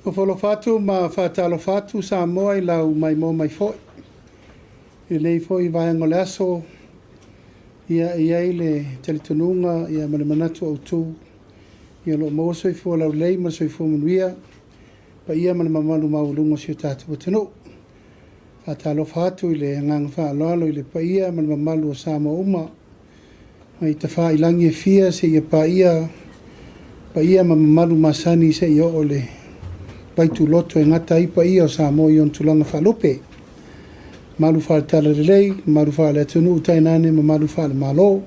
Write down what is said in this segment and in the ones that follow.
Ofo alofa atu ma faatalofa atu Samoa i lau maimoa mai foi. I lenei foi vaega o le aso, ia e i ai le talitonuga ia ma le manatu autu, ia o lo o maua soifua laulelei ma le soifua manuia, paia ma le mamalu maualuga o si o tatou atunuu. Faatalofa atu i le agaga faaaloalo i le paia ma le mamalu o Samoa uma, mai tafailagi e fia seia paia paia ma mamalu masani seia oo i le vaituloto e gata ai paia o Samoa i ona tulaga faalupe. Mamalu faale-Talalelei, mamalu faale-atunuu tainane mamalu faale-Malo.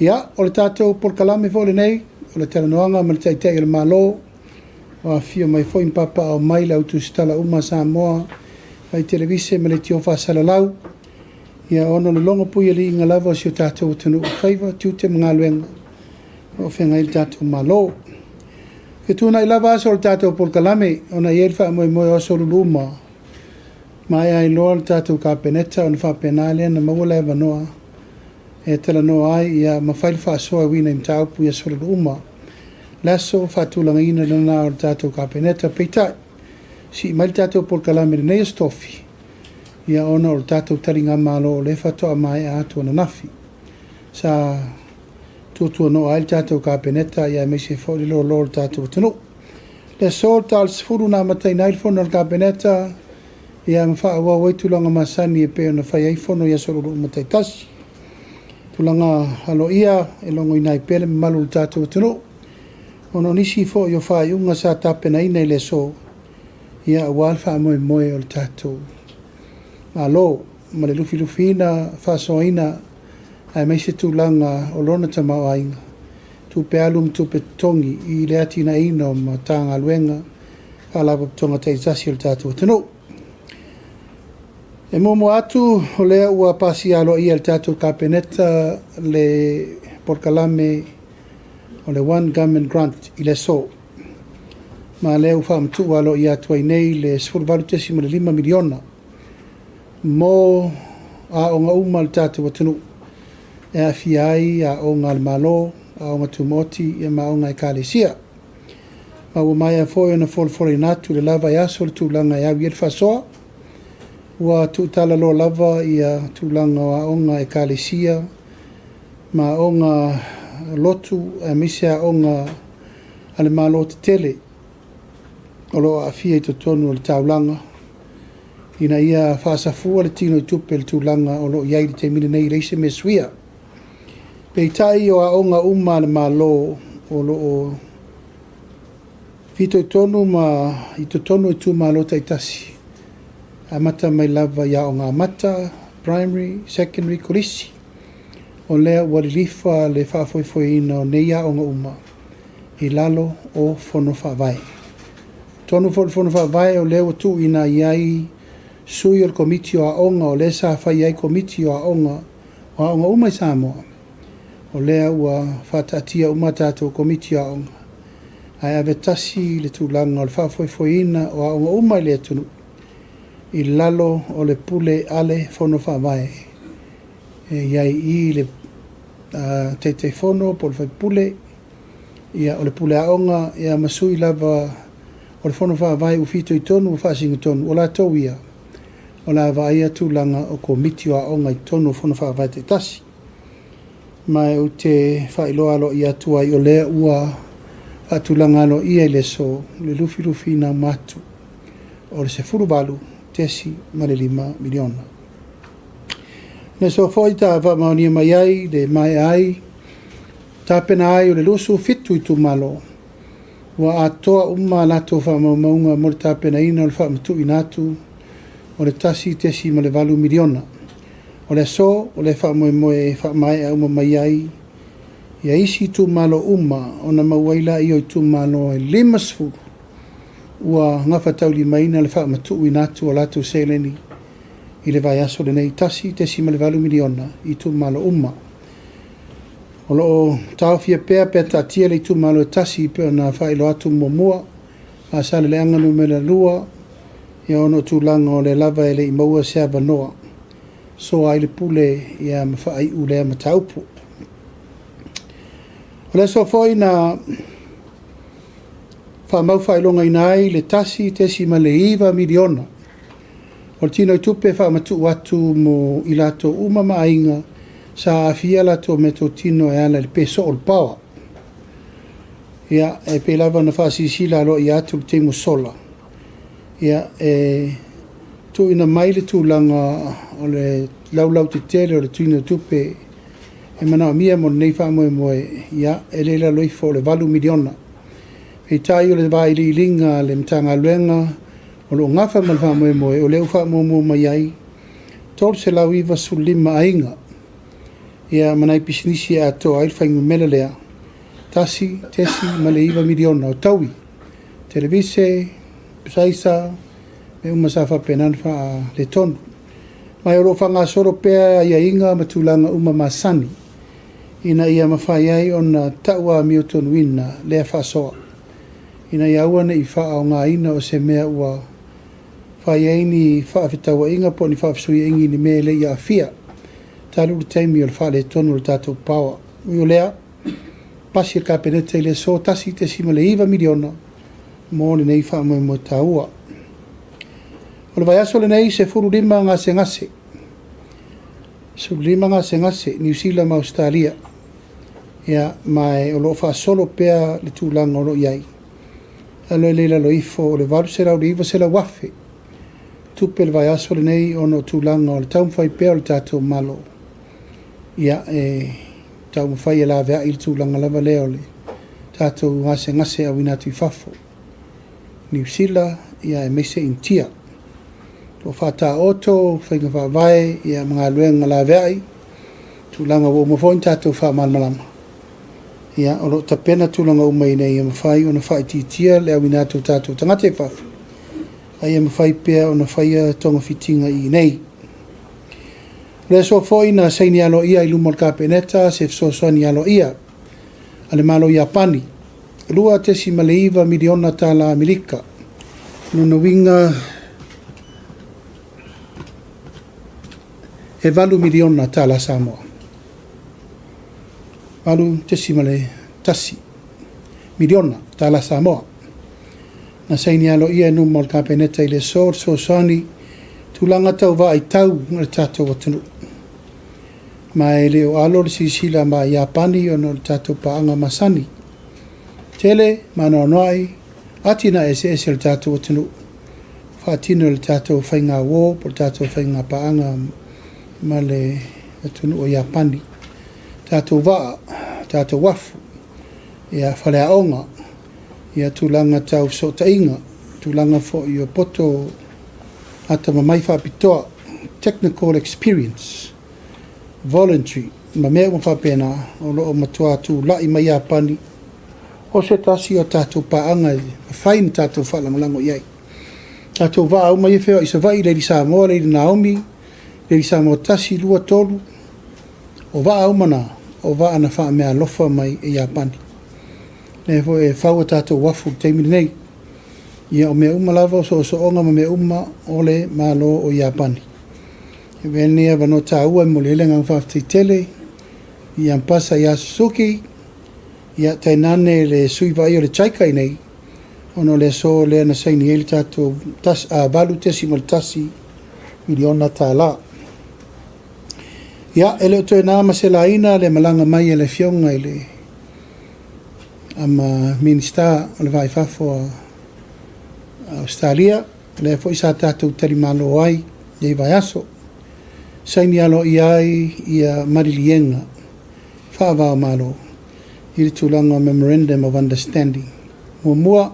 Ia, o le tatou polokalame foi lenei, o le talanoaga ma le Taitai o le Malo, ua afifio mai foi ma papaaao mai le au tusitala uma a Samoa mai televise ma leitio faasalalau, ia ona o le logopuialiiga lava o si o tatou atunuu i faiva, tiute ma galuega o lo o feagai ai le tatou Malo. E fetuunai lava aso o le tatou polokalame ona e i ai le faamoemoe o aso Lulu uma, maea ai loa le tatou Kapeneta ona faapena lea ona maua le avanoa e talanoa ai ia ma fai le faasoa e uiga i mataupu i aso Lulu uma. Le aso faatulagaina lena o le tatou Kapeneta, peitai, sii mai le tatou polokalame i lenei Aso Tofi, ia ona o le tatou taligamalo o lea faatoa maea atu ananafi. Sa tuatuanoa ai le tatou Kapeneta aemaise foi le loaloa o le tatou atunuu. Le aso i le ta o le 10 na amataina ai le fono a le Kapeneta, ia ma faaauau ai tulaga masani e pei ona fai ai fono i aso Lulu uma taitasi. Tulaga aloaia e logoina ai pea le mamalu o le tatou atunuu, ona o nisi foi o faaiuga sa tapenaina i le aso, ia aua le faamoemoe o le tatou Malo ma le lufilufiina, faasoaina aemaise tulaga o lona tamaoaiga, tupe alu ma tupe totogi i le atinaeina o Matagaluega, Faalapotopotoga taitasi o le tatou atunuu. E muamua atu, o lea ua pasia aloaia e le tatou Kapeneta le polokalame o le One Government Grant i le aso. Ma o lea ua faamatuu aloaia atu ai nei le $18.5 miliona mo aoga uma a le tatou atunuu e aafia ai aoga a le Malo, aoga tumaoti ma aoga a Ekalesia. Ma ua maea foi ona folafolaina atu i le la vaiaso le tulaga e au i ai le faasoa. Ua tuutalaloa lava ia tulaga o aoga a Ekalesia ma aoga lotu aemaise aoga a le Malo tetele o lo o aafia i totonu o le taulaga ina ia faasafua le tino i tupe i le tulaga o lo o i ai i le taimi lenei e leai se mea suia. Peitai o aoga uma a le Malo o lo o fitoitonu ma i totonu o itumalo taitasi, amata mai lava i aoga amata, primary, secondary, kolisi. O lea ua lilifa le faafoefoeina o nei aoga uma i lalo o fono faavae. Tonu foi le fono faavae o lea ua tuuina i ai sui o le komiti o aoga, o lea sa fai ai komiti o aoga, o aoga uma i Samoa. O lea ua faataatia uma tatou komiti o aoga, ae ave tasi le tulaga o le faafoefoeina o aoga uma i le atunuu i lalo o le pule a le fono faavae. E i ai i le Taitaifono po o le faipule, ia o le pule aoga ia ma sui lava o le fono faavae ua fitoitonu ua faasinotonu, o latou ia o le a vaaia tulaga o komiti o aoga i totonu o fono faavae taitasi. Ma ou te faailoa aloaia atu ai o lea ua faatulaga aloaia i le aso le lufilufiina uma atu o le $18.5 miliona. Le aso foi ta faamaonia mai ai le maea ai tapena ai o le 27 itumalo ua atoa uma a latou faamaumauga mo le tapenaina o le faamatuuina atu o le $1.8 miliona. O le aso o le faamoemoe e faamaea uma mai ai ia isi itumalo uma ona maua ai lea o itumalo e 50 ua gafataulimaina le faamatuuina atu o latou seleni i le vaiaso lenei $1.8 miliona i itumalo uma. O lo o taofia pea pe taatia le itumalo e tasi pe ona faailoa atu muamua a Saleleaga Nu.2 ia ona o tulaga o lea lava e le i maua se avanoa soa ai le pule ia ma faaiu lea mataupu. O le aso foi na Faamau faailogaina ai le $1.9 miliona o le tinoitupe e faamatuu atu mo i latou uma ma aiga sa aafia a latou meatotino e ala i le pe soo o le power. Ia, e pei lava ona faasilasila aloaia atu i le taimi ua sola, ia, e tuuina mai le tulaga o le laulautetele o le tinoitupe e manaomia mo lenei faamoemoe, ia, e le i lalo ifo o le $8 miliona. Peitai o le vailiiliga a le Matagaluega o lo o nafa ma le faamoemoe, o lea ua faamuamua mai ai 395 aiga, ia ma nai pisinisi e atoa ai le fuainumera lea, $1.9 miliona o taui, televise, aisa, mea uma sa faapena ona faaletonu. Ma o lo o faagasolo pea aiaiga ma tulaga uma masani ina ia mafai ai ona tau amiotonuina lea faasoa, ina ia aua ne i faaaogaina o se mea ua fai ai ni faafetauaiga po o ni faafesuiaiga i ni mea e le i aafia talu le taimi o le faaletonu o le tatou power. Ui o lea, pasi e le Kapeneta i le aso $1.9 miliona mo lenei faamoemoe taua. O le vaiaso lenei, 15 gasegase, 15 gasegase Niu Sila ma Ausetalia, ia, ma o lo o faasolo pea le tulaga o lo o i ai. Ae le i lalo ifo o le $800 i le $900 afe tupe le vaiaso lenei ona o tulaga o le taumafai pea o le tatou Malo, ia, e taumafai e laveai le tulaga lava lea o le tatou gasegase auina atu i fafo, Niu Sila, aemaise Initia. O lo o faataoto faiga faavae ma galuega laveai, tulaga ua uma foi ona tatou faamalamalama, ia, o lo o tapena tulaga uma ina ia mafai ona faaitiitia le auina atu o tatou tagata i fafo, a ia mafai pea ona faia togafitiga i inei. O le aso foi na saini aloaia i luma o le Kapeneta se fesoasoani aloaia a le Malo o Iapani, $2.9 miliona tala Amerika. O lona uiga e $8 miliona tala Samoa. $8.1 miliona tala Samoa. Na saini aloaia i luma o le Kapeneta i le aso le fesoasoani i tulaga tau vaaitau a le tatou atunuu. Ma e le o alo le silasila mai Iapani ona o le tatou paaga masani. Tele ma anoanoai atinae eseese o le tatou atunuu faatino e le tatou faigauo po o le tatou faiga paaga ma le atunuu o Iapani. Tatou vaa, tatou uafu, ia faleaoga, ia tulaga tau fesootaiga, tulaga foi o poto atamamai faapitoa, technical experience, voluntary, ma mea uma faapena, o lo o matua tulai mai Iapani o se tasi o tatou paaga e mafai ona tatou faalagolago i ai. Tatou vaa uma ia e feoai i Savaii, Lady Samoa, Lady Naomi, Lady Samoa 1, 2, 3, o vaa uma na, o vaa na faameaalofa mai e Iapani. Lea foi e fau a tatou uafu i le taimi lenei. Ia o mea uma lava, o soosooga ma mea uma o le Malo o Iapani. E avea lenei avanoa taua e momoli ai le agaga faafetai tele i Ampasa ia Suzuki, ia tainane le sui vaaia o le JICA i inei, ona o le aso lea na saini ai le tatou $8.1 miliona tala. Ia, e le o toe na ma se laina le malaga mai a le Afioga i le ama Minisita o le Va i Fafo a Ausetalia, lea foi sa tatou talimalo ai i lenei vaiaso, saini aloaia ai ia maliliega faava-o-Malo i le tulaga o Memorandum of Understanding. Muamua,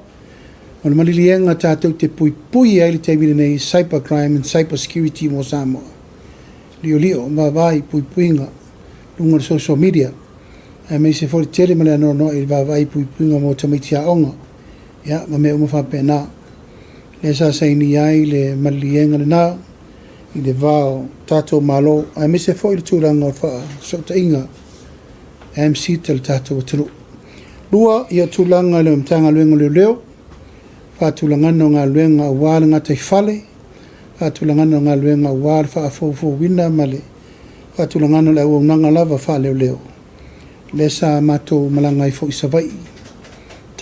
o le maliliega tatou te puipui ai i le taimi lenei cyber crime and cyber security mo Samoa. Liolio, vaavaai, puipuiga, luga o le social media, aemaise foi le tele ma le anoanoai i le vaavaai i puipuiga mo tamaiti aoga, ia, ma mea uma faapena. Lea sa sainia ai le maliliega lena i le va o tatou Malo, aemaise foi le tulaga o fesootaiga MCIT a le tatou atunuu. Lua, ia tulaga i le Matagaluega o Leoleo, faatulagaga o galuega aua le gataifale, faatulagaga o galuega aua le faafoufouina ma le faatulagaga o le auaunaga lava faaleoleo, lea sa matou malaga ai foi i Savaii.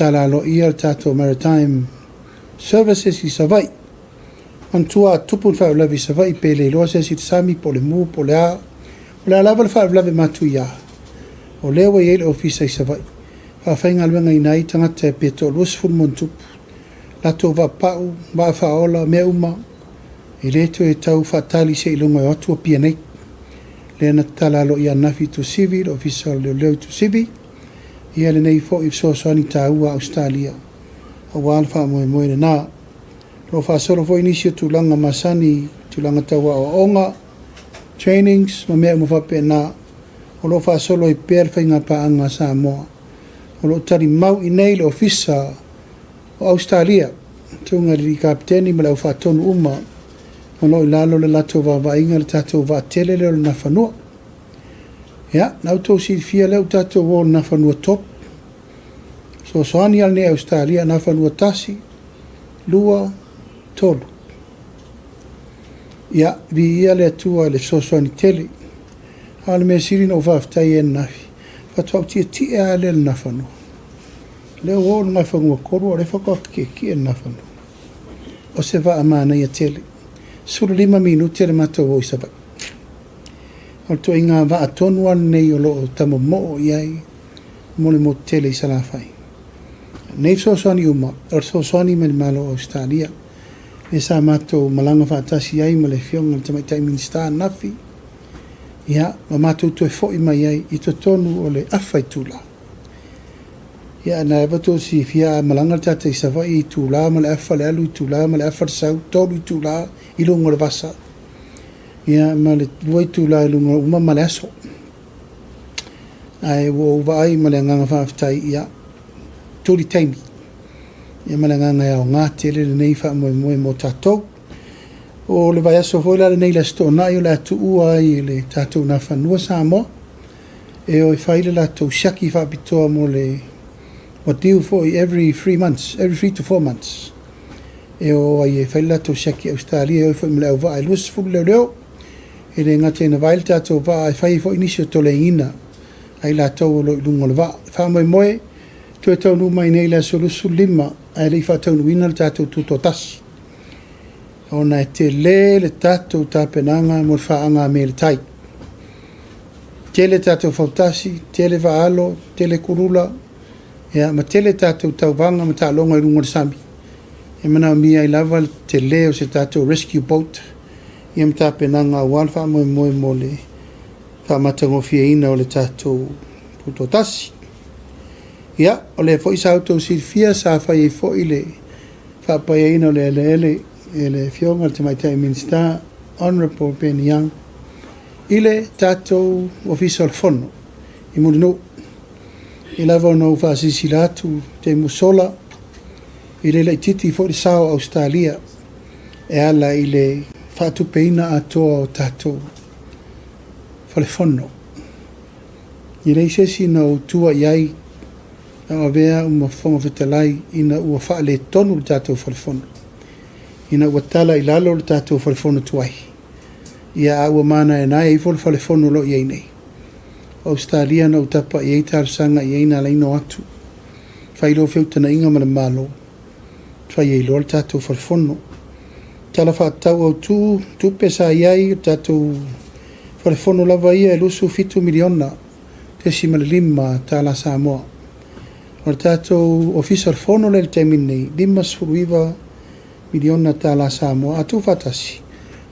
Tatala aloaia le tatou Maritime Services i Savaii. Manatua a tupu ni faalavelave i Savaii pe le iloa se isi i le sami po o le mu po o le a, o le a lava le faalavelave matuia, o lea ua i ai le Ofisa i Savaii e faafaigaluegaina ai tagata pe toa-20 ma ona tupu, latou vaa pau, vaa faaola, mea uma, e le toe tau faatali seiloga e o atu Apia nei. Lea na tatala aloaia ananafi i Tuasivi, le Ofisa o Leoleo i Tuasivi, ia lenei foi fesoasoani taua a Ausetalia aua le faamoemoe lena. O lo o faasolo foi nisi o tulaga masani, tulaga tau aoaoga, trainings ma mea uma faapena, o lo o faasolo ai pea le faigapaaga a Samoa. O lo o talimau i inei le Ofisa o Ausetalia, susuga i le alii Kapeteni ma le au faatonu uma o lo o i lalo o le latou vaavaaiga le tatou vaatele lea o le Nafanua. Ia, na outou silafia lea ua tatou o i le Nafanua Top, fesoasoani lava lenei a Ausetalia, Nafanua 1, 2, 3. Ia, viia le Atua i le fesoasoani tele. A o le mea sili ona ou faafetai ai ananafi, faatoa ou tietie lava lea i le Nafanua. O lea ua oo i le Nafanua 3 a o lea faatoa ou tietie i le Nafanua. O se vaa manaia tele. 15 minute le matou o i Savaii. O le ituaiga vaa tonu lava lenei o lo o tamomoo i ai mo le motu tele i Salafai. O nei fesoasoani uma, o le fesoasoani mai le Malo o Ausetalia, lea sa matou malaga faatasi ai ma le Afioga i le Tamaitai Minisita ananafi, ia, ma matou toe foi mai ai i totonu o le afa itula. Ia, na lava tou silafia a malaga le tata i Savaii, e itula ma le afa le alu, itula ma le afa le sau, 3 itula i luga o le vasa, ia, ma le 2 itula i luga uma ma le aso. Ae ua ou vaai ma le agaga faafetai, ia, tuli taimi, ia ma le agaga e aoga tele lenei faamoemoe mo tatou. O le vaiaso foi la lenei i le Aso Toonai o le a tuua ai e le tatou Nafanua Samoa e o e fai le latou siaki faapitoa mo le ua due foi every 3 months, every 3 to 4 months e o ai e fai le latou siaki i Ausetalia e o ai foi ma le auvaa e 20 leoleo. E le gata ina vaai le tatou vaa ae fai ai foi nisi o toleaina a i latou o lo o i luga o le vaa. E faamoemoe toe taunuu mai nei i le aso 25 ae le i faataunuuina le tatou tutoatasi ona e tele le tatou tapenaga mo le faaga le tai. Tele tatou fautasi, tele vaa-alo, tele kulula, ia ma tele tatou tauvaga ma taaloga i luga o le sami. E manaomia ai lava le tele o se tatou rescue boat ia ma tapenaga aua le faamoemoe mo le faamatagofieina o le tatou tutoatasi. Ia, o lea foi sa outou silafia sa fai ai foi le faapaiaina o le eleele e le Afioga i le Tamaitai Minisita Honourable Ben Young i le tatou Ofisa o le Fono i Mulinuu. E lava ona ou faasilasila atu i taimi ua sola, e le laitiiti foi le sao o Ausetalia e ala i le faatupeina atoa o tatou falefono. E leai se isi na ou tua i ai a o avea au ma Fofoga Fetalai ina ua faaletonu le tatou falefono, ina ua tala i lalo le tatou falefono tuai, ia a ua manaenae ifo le falefono o lo o i ai nei. O Ausetalia na ou tapa i ai talosaga i ai na ala ai ona o atu fai loa feutagaiga ma le Malo, fai ai loa le tatou falefono. Tala Faatatau Autu, tupe sa i ai, o le tatou falefono lava ia e $27 miliona .5 tala Samoa. O le tatou Ofisa o le Fono lea i le taimi lenei, $59 miliona tala Samoa. A tuufaatasi,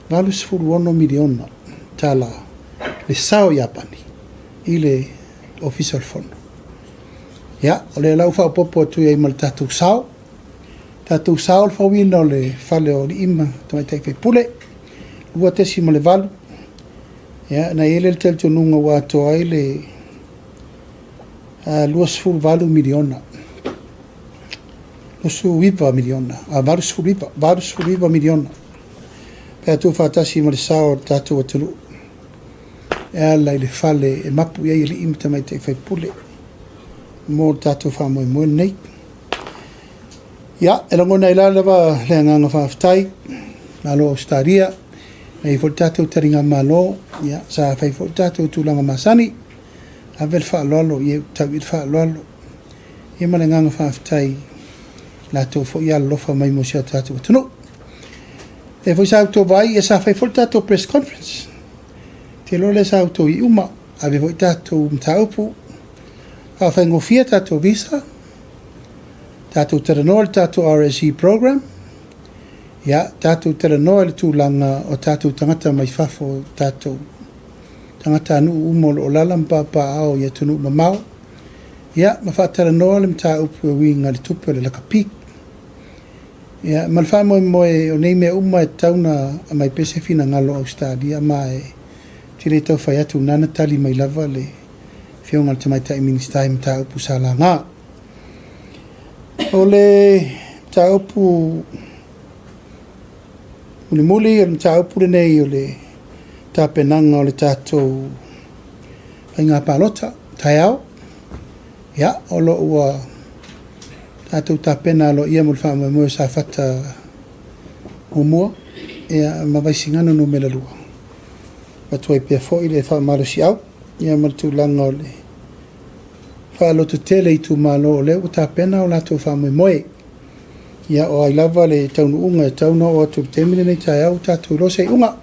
$86 miliona tala le sao Iapani i le Ofisa o le Fono. Ia, o lea la ua faaopoopo atu i ai ma le tatou sao. Tatou sao le fauina o le fale o alii ma tamaitai faipule, 2.8. Ia, na i ai le talitonuga ua atoa ai le 28 miliona, 29 miliona, 89, 89 miliona, pe a tuufaatasi ma le sao o le tatou atunuu e ala i le fale e mapu i ai alii ma tamaitai faipule mo le tatou faamoemoe lenei. Ia, e lagona ai la lava le agaga faafetai, Malo o Ausetalia, na i ai foi le tatou taligamalo, ia, sa fai foi le tatou tulaga masani, ave le faaaloalo, ia tau i le faaaloalo. Ia ma le agaga faafetai i latou foi alolofa mai mo si o tatou atunuu. Lea foi sa outou vaai, ia sa fai foi le tatou press conference. Te iloa lea sa outou i uma, ave foi tatou mataupu, faafaigofie tatou visa, tatou talanoa le tatou RSE program, ia, tatou talanoa i le tulaga o tatou tagata mai fafo, tatou tagatanuu uma o lo o alaala ma papaaao i atunuu mamao, ia, ma faatalanoa le mataupu e uiga i le tupe o le lakapi. Ia, ma le faamoemoe o nei mea uma e tatau ona aumai pea se finagalo o Ausetalia, ma e te le tau fai atu na na tali mai lava le Afioga i le Tamaitai Minisita i mataupu sa laga. O le mataupu mulimuli, o le mataupu lenei o le tapenaga o le tatou faiga palota taeao. Ia, o lo o ua tatou tapena aloaia mo le faamoemoe o Safata 1, ia, ma Vaisigano Nu.2. Avatu ai pea foi le faamalosiau, ia ma le tulaga o le faalototele i itumalo o lea ua tapena o latou faamoemoe. Ia, o ai lava le taunuuga e tatau ona oo atu i le taimi lenei taeao ua tatou iloa se iuga.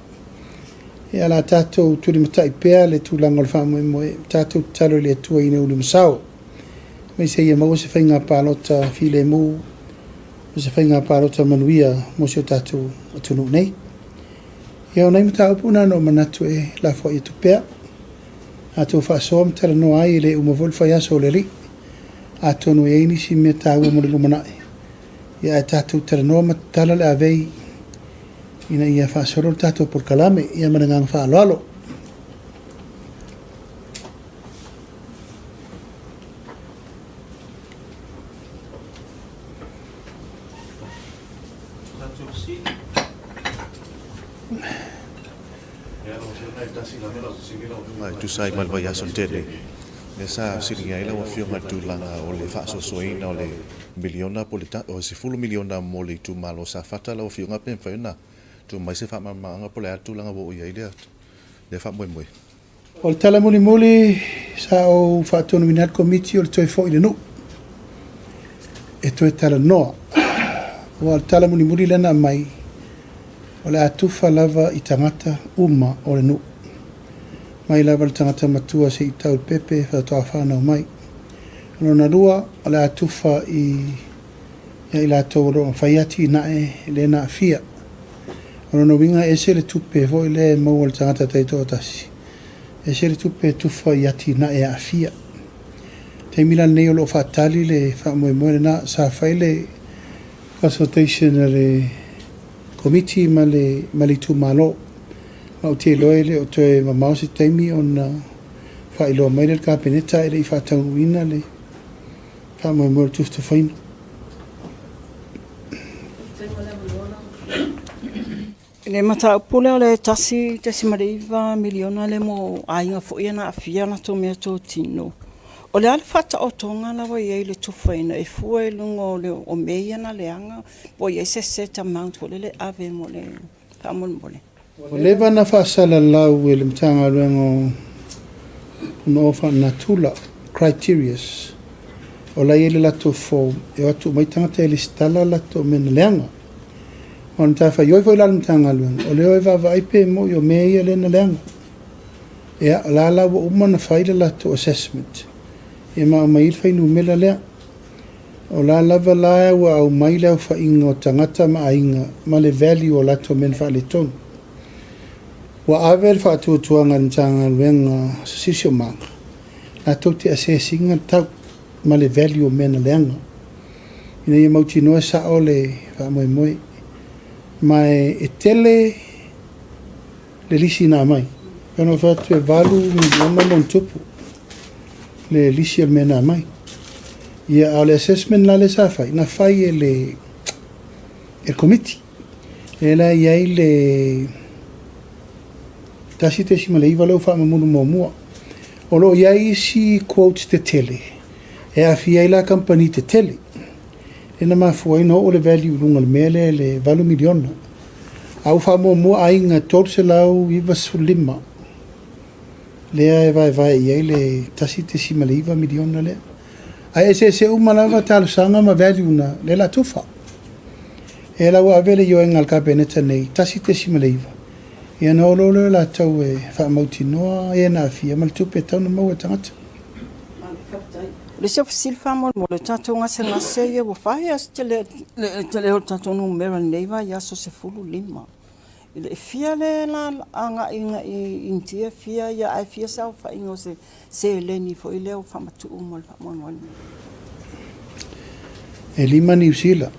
Ia, o le a tatou tulimatai pea le tulaga o le faamoemoe, tatou tatalo i le Atua ina ia ulumasao, aemaise ia maua se faiga palota filemu, o se faiga palota manuia mo si o tatou atunuu nei. Ia, o nai mataupu na na ou manatu e lafoai atu pea. Tatou faasoa ma talanoa ai, e le uma foi le faiaso o le Alii. Atonu e i ai nisi mea taua mo le lumanai, ia ae tatou talanoa ma tatala le avei ina ia faasolo le tatou polokalame. Ia ma le agaga faaaloalo. E tusa ai ma le vaiaso na tea nei, lea sa fesiligia ai lau Afioga i le tulaga o le faasoasoaina o le miliona po o le $10 miliona mo le itumalo o Safata. Lau Afioga pe mafai ona tuu mai se faamalamalamaga po o le a le tulaga ua oo i ai lea faamoemoe? O le tala mulimuli sa ou faatonuina ai le Komiti o le toe foi i le nuu e toe talanoa. Aua o le tala mulimuli lea na aumai, o le a tufa lava i tagata uma o le nuu, mai lava i le tagata matua seia tau i le pepe faatoa fanau mai. O lona lua, o le a tufa i ia i latou o lo o fai atinae lea na aafia. O lona uiga e ese le tupe foi lea e maua e le tagata taitoatasi, ese le tupe e tufa i atinae e aafia. O le taimi la lenei o lo o faatali le faamoemoe lena. Sa fai le consultation a le Komiti ma le ma le itumalo, ma ou te iloa e le o toe mamao se taimi ona faailoa mai lea i le Kapeneta e le i faataunuuina le faamoemoe o le tufatufaina. I le mataupu lea o le $1.9 miliona lea mo aiga foi ia na aafia a latou meatotino, o le a le faataotoga la ua i ai i le tufaina e fua i luga o mea ia na leaga po o i ai se set amount foi lele e ave mo le faamolemole? Ua leva ona faasalalau e le Matagaluega o Punaoa Faalenatura criterias o la e i ai le latou form e o atu uma ai tagata e resitala latou mea na leaga. Ma o le matafaioi foi la a le Matagaluega, o le o e vaavaai pe moni o mea ia lea na leaga. Ia, o la la ua uma ona fai le latou assessment, ia ma aumai ai le fuainumera lea. O la lava la ua aumai le aofaiga o tagata ma aiga ma le value o latou mea na faaletonu. Ua ave le faatuatuaga i le Matagaluega o Siosiomaga latou te assess ina le tau ma le value o mea na leaga ina ia mautinoa e sao le faamoemoe. Ma e tele le lisi na aumai. E ono fai atu e $8 miliona ma ona tupu le lisi o le mea na aumai. Ia, a o le assessment la lea sa fai, na fai e le Komiti. Lea la e i ai le 1.9 lea ua faamamulu muamua. O lo o i ai isi quotes tetele e aafia ai la kamupani tetele. Lea na mafua ai ona oo le value i luga o le mea lea i le $8 miliona. A ua faamuamua aiga e 395 lea e vaevae i ai le $1.9 miliona lea. Ae eseese uma lava talosaga ma value na lea o le a tufa. E la ua ave le ioega a le Kapeneta nei, 1.9, ia ona o loa lea o latou e faamautinoa e na aafia ma le tupe e tatau ona maua e tagata. O le isi au fesili faamolemole, o tatou gasegase ia ua fai lava si tele o le tatou numera i lenei vaiaso, 15. E fia lea o le a agai i Initia e fia ia ae fia se aofaiga o se seleni foi lea ua faamatuu mo le faamoemoe lenei? E 5 Niu Sila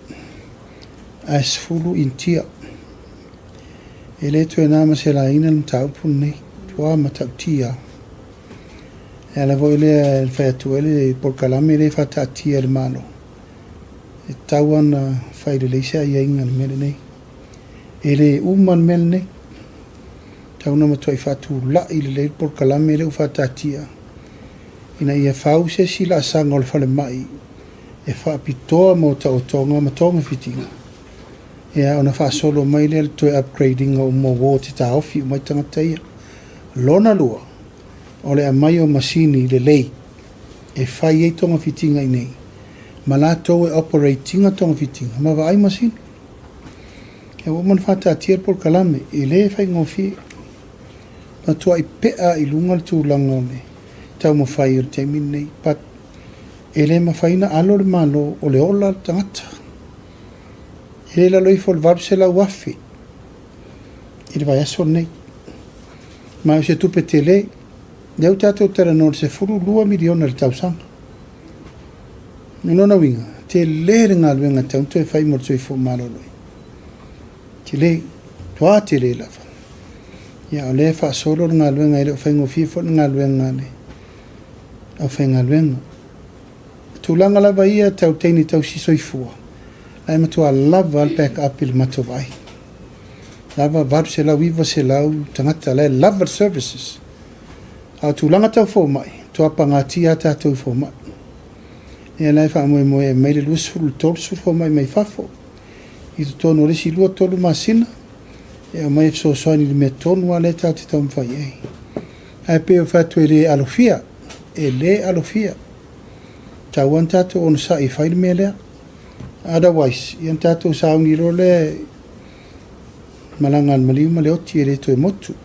ae 10 Initia. E le toe na ma se laina le mataupu lenei, ua matautia. E ala foi lea e fai atu ai le polokalame lea e faataatia e le Malo, e tatau lava ona fai lelei se aiaiga i le mea lenei. E le uma le mea lenei. E tatau ona matuai faatulai lelei le polokalame lea ua faataatia ina ia fau se isi laasaga o le falemai e faapitoa mo taotoga ma togafitiga, ia ona faasolo mai lea o le toe upgrade ina uma o wards e taofi uma ai tagata ia. Lona lua, o le aumai o masini lelei e fai ai togafitiga i inei ma latou e operate ina togafitiga ma vaai masini. Ia ua uma ona faataatia le polokalame, e le faigofie. Matuai pea i luga le tulaga o le taumafai o le taimi lenei, but e le mafai ona alo le Malo o le ola le tagata. E le lalo ifo o le $800,000 i le vaiaso lenei. Ma o se tupe tele. Lea ua tatou talanoa i le $12 miliona i le tausaga. O lona uiga, tele le galuega e tatau ona toe fai mo le soifua maloloina. Tele, matua tele lava. Ia, o lea e faasolo le galuega, e le o faigofie foi le galuega a le aufaigaluega. O tulaga lava ia tau teine tausi soifua, la e matua lava le back up i le matou vaai. Lava 800, 900 tagata, la e lava le services. A o tulaga tau fomai, matua pagatia lava tatou i fomai. Ia la e faamoemoe e aumai le 20 i le 30 fomai mai fafo i totonu o le isi 2, 3 masina e aumai e fesoasoani i le mea tonu lava lea tatou te taumafai i ai. Ae pei ona fai atu e le alofia, e le alofia. E tatau lava ona tatou onosai e fai le mea lea. Otherwise, ia ona tatou sauni loa lea e malaga a le maliu ma le oti e le toe motu.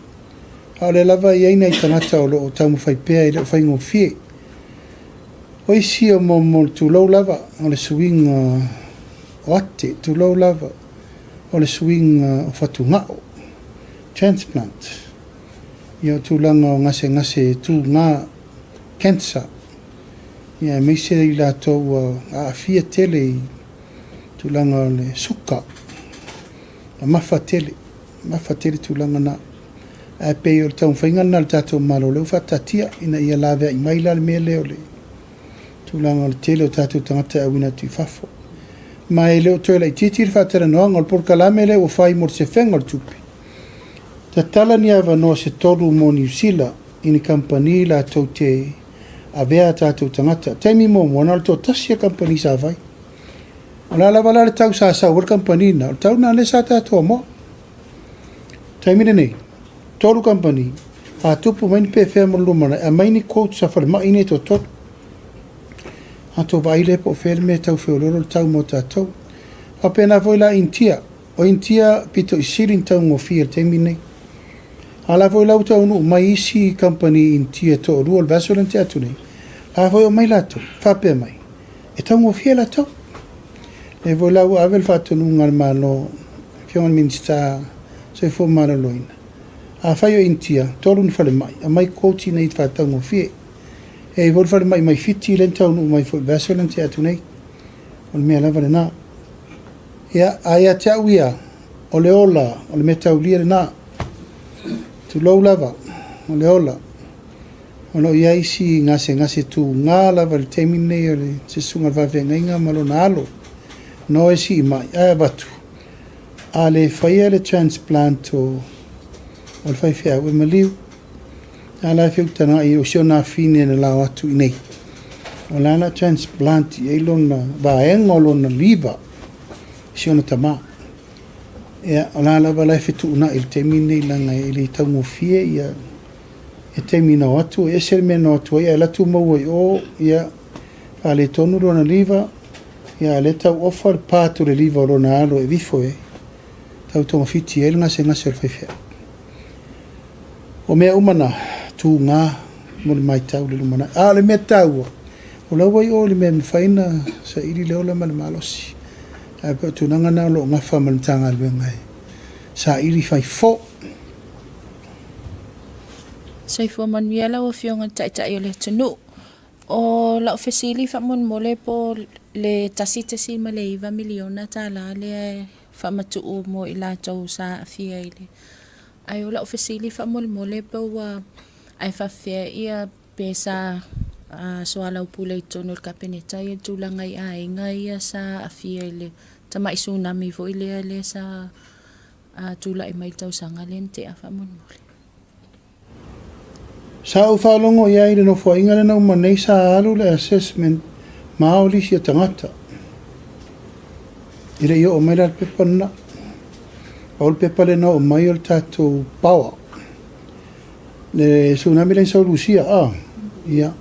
A o lea lava e i ai nai tagata o lo o taumafai pea e le o faigofie. O isi o mo le tulou lava, o le suiga o ate, tulou lava, o le suiga o fatugao, transplant, ia o tulaga o gasegase tuga, cancer, ia aemaise i latou ua aafia tele i tulaga o le suka, mamafa tele, mamafa tele tulaga na. Ae pei o le taumafaiga lena a le tatou Malo lea ua faataatia ina ia laveai mai la le mea lea o le tulaga o le tele o tatou tagata e auina atu i fafo. Ma e le o toe laitiiti le faatalanoaga o le polokalame lea ua fai mo le sefega o le tupe. Tatala ni avanoa se tolu mo Niu Sila i ni kamupani latou te avea a tatou tagata. Taimi muamua, na o le toatasi a kamupani sa fai. O le a lava la le tau sa sau ai le kamupani lena, o le tau lena lea sa tatou amoa. Taimi lenei, 3 kamupani, a tupu mai ni pefea mo le lumanai, aumai ni quotes a falemai nei e toatolu. Matou vaai lea po o fea le mea e tau feoloolo le tau mo tatou. Faapena foi la Initia. O Initia pito i sili ona taugofie i le taimi lenei. A o la foi la ua taunuu mai isi kamupani Initia e toalua o le vaiaso lea na tea atu nei, la foi e omai latou, faapea mai, e taugofie latou. Lea foi la ua ave le faatonuga a le Malo, Afioga i le Minisita Soifua Maloloina, afai o Initia, 3 ni falemai, aumai quotes ina ia faataugofie. E i ai foi le falemai mai Fiti lea na taunuu mai foi i le vaiaso lea na tea atu nei. O le mea lava lena. Ia, a ia te au ia, o le ola, o le mea taulia lena. Tulou lava, o le ola. O lo o i ai isi gasegase tuga lava i le taimi lenei o le se susuga i le faafeagaiga ma lona alo. No e sii mai, ae avatu, a le faia le transplant o, o le faifeau, e maliu. A la e feutaga'i o si ona afine na lao atu i nei. O la la transplant i ai lona vaega o lona liver i si ona tama. Ia, o la lava la e fetuunai i le taimi lenei leaga e le taugofie ia e taimi na o atu, e ese le mea na o atu ai, ae alu atu maua i o, ia, Faaletonu lona liva, ia a o lea e tau ofa le part o le liva o lona alo e vifo e tau togafiti ai le gasegase o le faifeau. O mea uma na, tuga mo le matau i le lumanai. A o le mea taua, o la ua i o i le mea e mafai ona saili le ola ma le malosi. Ae pei o tulaga na o lo o gafa ma le Matagaluega e saili fai fo. Soifua manuia lau Afioga i le Taitai o le atunuu. O lau fesili faamolemole po o le $1.9 miliona lea e faamatuu mo i latou sa aafia i le... Ae o lau fesili faamolemole pe ua ae faapefea ia pe sa soalaupule i totonu o le Kapeneta ia tulaga i aiga ia sa aafia i le tamai tsunami foi lea lea sa tulai mai i le tausaga lea na tea faamolemole. Sa ou faalogo i ai i le nofoaiga lea na uma nei sa alu le assessment ma ao lisi a tagata. E le i oo mai la le pepa lena. Pau le pepa lea na oo mai o le tatou power. Le tsunami lea na sau i Lusia, ah, ia.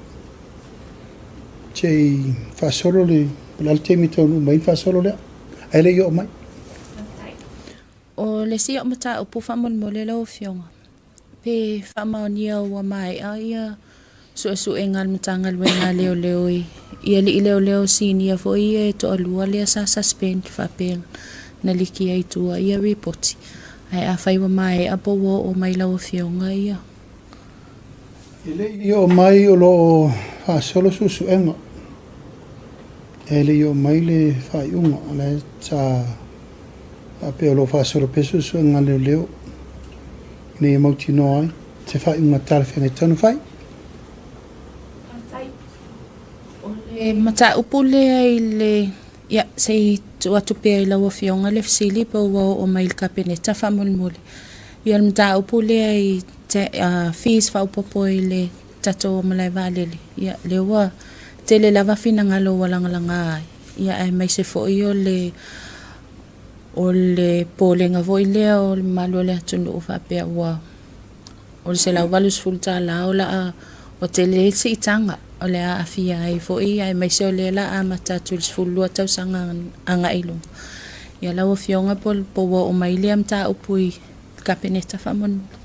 Se i faasolo le, o le a le taimi e taunuu mai ai ona faasolo lea. Ae le i oo mai. O le isi au mataupu faamolemole lau Afioga, pe faamaonia ua maea ia suesuega a le Matagaluega a Leoleo i alii leoleo sinia foi ia e toalua lea sa suspend faapea na liki ai i tua ia ripoti. Ae afai ua maea po ua oo mai i lau Afioga ia. E le i oo mai o lo o faasolo suesuega. E le i oo mai le faaiuga, o la e sa faapea o lo o faasolo pea suesuega a leoleo ina ia mautinoa ai se faaiuga talafeagai tatau ona fai. Faafetai. O le mataupu lea i le, ia, se i tuu atu pea i lau Afioga le fesili pe ua oo mai i le Kapeneta faamolemole. Ia, o le mataupu lea i fees faaopoopo i le tatou malae vaalele, ia, lea ua tele lava finagalo ua lagalaga ai, ia, aemaise foi o le o le popolega foi lea o le mamalu o le atunuu faapea ua o le $180 o le a ua tele ai le siitaga o le a aafia ai foi aemaise o lea o le a amata atu i le 12 tausaga agai i luga. Ia lau Afioga po ua oo mai lea mataupu i le Kapeneta faamolemole.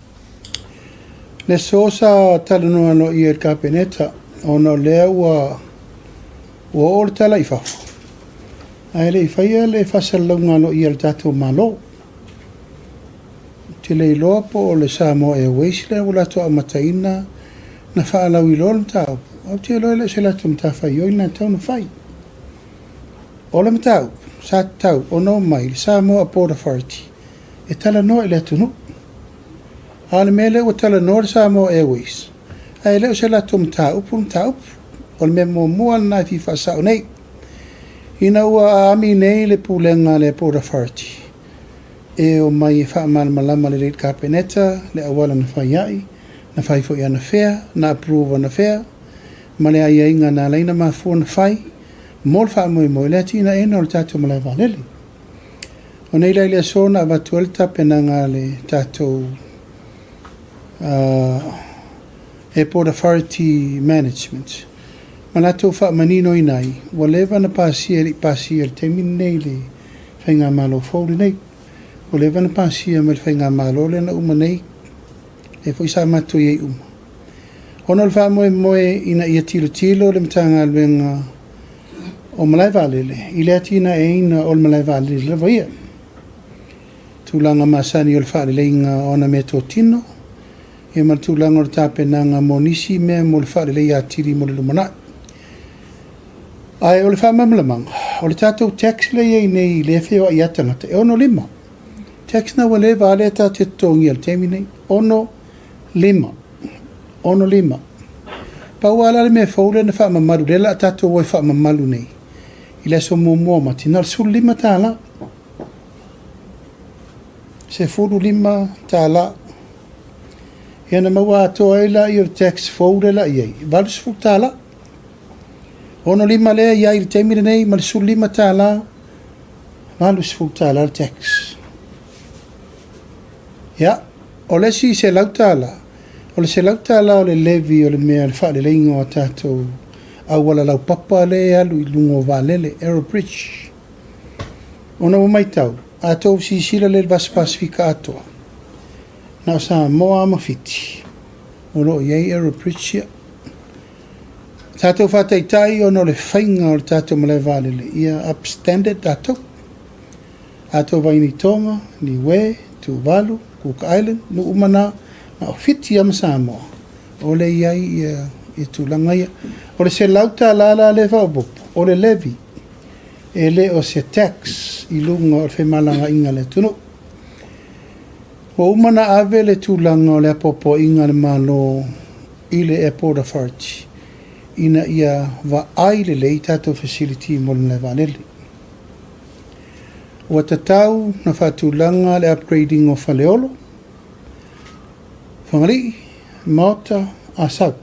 Le aso sa talanoa aloaia i le Kapeneta ona o lea ua ua oo le tala i fafo, ae le i faia le faasalalauga aloaia a le tatou Malo. Ou te le iloa po o le Samoa Airways lea ua latou amataina na faalauiloa le mataupu, ae ou te iloa e le o se latou matafaioi lena e tatau ona fai. O le mataupu, sa tatau ona omai le Samoa Port Authority e talanoa i le atunuu. A o le mea lea ua talanoa le Samoa Airways, ae le o se latou mataupu le mataupu. O le mea muamua lena e fia faasao nei. Ina ua aami nei le pulega a le Port Authority e omai e faamalamalama lelei i le Kapeneta le auala na fai ai, na fai foi anafea, na approve anafea, ma le aiaiga na ala ai ona mafua ona fai mo le faamoemoe i le atinaeina o le tatou malae vaalele. O nei la i le aso na avatu ai le tapenaga a le tatou Airport Authority Management ma latou faamaninoina ai, ua leva ona pasia e le i pasia i le taimi lenei i le Faigamalo fou lenei. Ua leva ona pasia mai le Faigamalo lea na uma nei, lea foi sa matou i ai uma. Ona o le faamoemoe ina ia tilotilo le Matagaluega o Malae Vaalele i le atinaeina o le malae vaalele lava ia. Tulaga masani o le faaleleiga o ana meatotino, ia ma le tulaga o le tapenaga mo nisi mea mo le faaleleia atili mo le lumanai. Ae o le faamalamalamaga, o le tatou tax lea e i ai nei lea e feoai lava tagata, e 65. Tax na ua leva lava lea tatou te totogia i le taimi nei, 65. 65. Pau lava la le mea fou lea na faamamalu, lea o le a tatou o e faamamalu nei i le aso muamua o Mati, na o le $15. $15. Ia ona maua atoa ai lea o le tax fou lea o le a i ai, $80. 65 lea e i ai i le taimi lenei ma le $15, $80 le tax. Ia, o le isi $100, o le $100 o le levy o le mea o le faaleleiga o a tatou auala laupapa lea e alu i luga o vaalele, aero bridge. Ona ua matau, a tou silasila lelei i le Vasa Pasefika atoa, na o Samoa lava ma Fiti o lo o i ai aero bridge ia. Tatou faataitai ona o le faiga o le tatou malae vaalele ia up standard tatou. A tou vaai nei i Tonga, Niue, Tuvalu, Cook Island, nuu uma na, na o Fiti lava ma Samoa o lea e i ai ia, ia tulaga ia. O le $100 la lea e faaopoopo, o le levy, e le o se tax i luga o le femalagaaiga a le atunuu. Ua uma ona ave le tulaga o le apoapoaiga a le Malo i le Airport Authority ina ia vaai lelei tatou facility mo le malae vaalele. Ua tatau ona faatulaga le upgrading o Faleolo, Fagalii, Maota, Asau.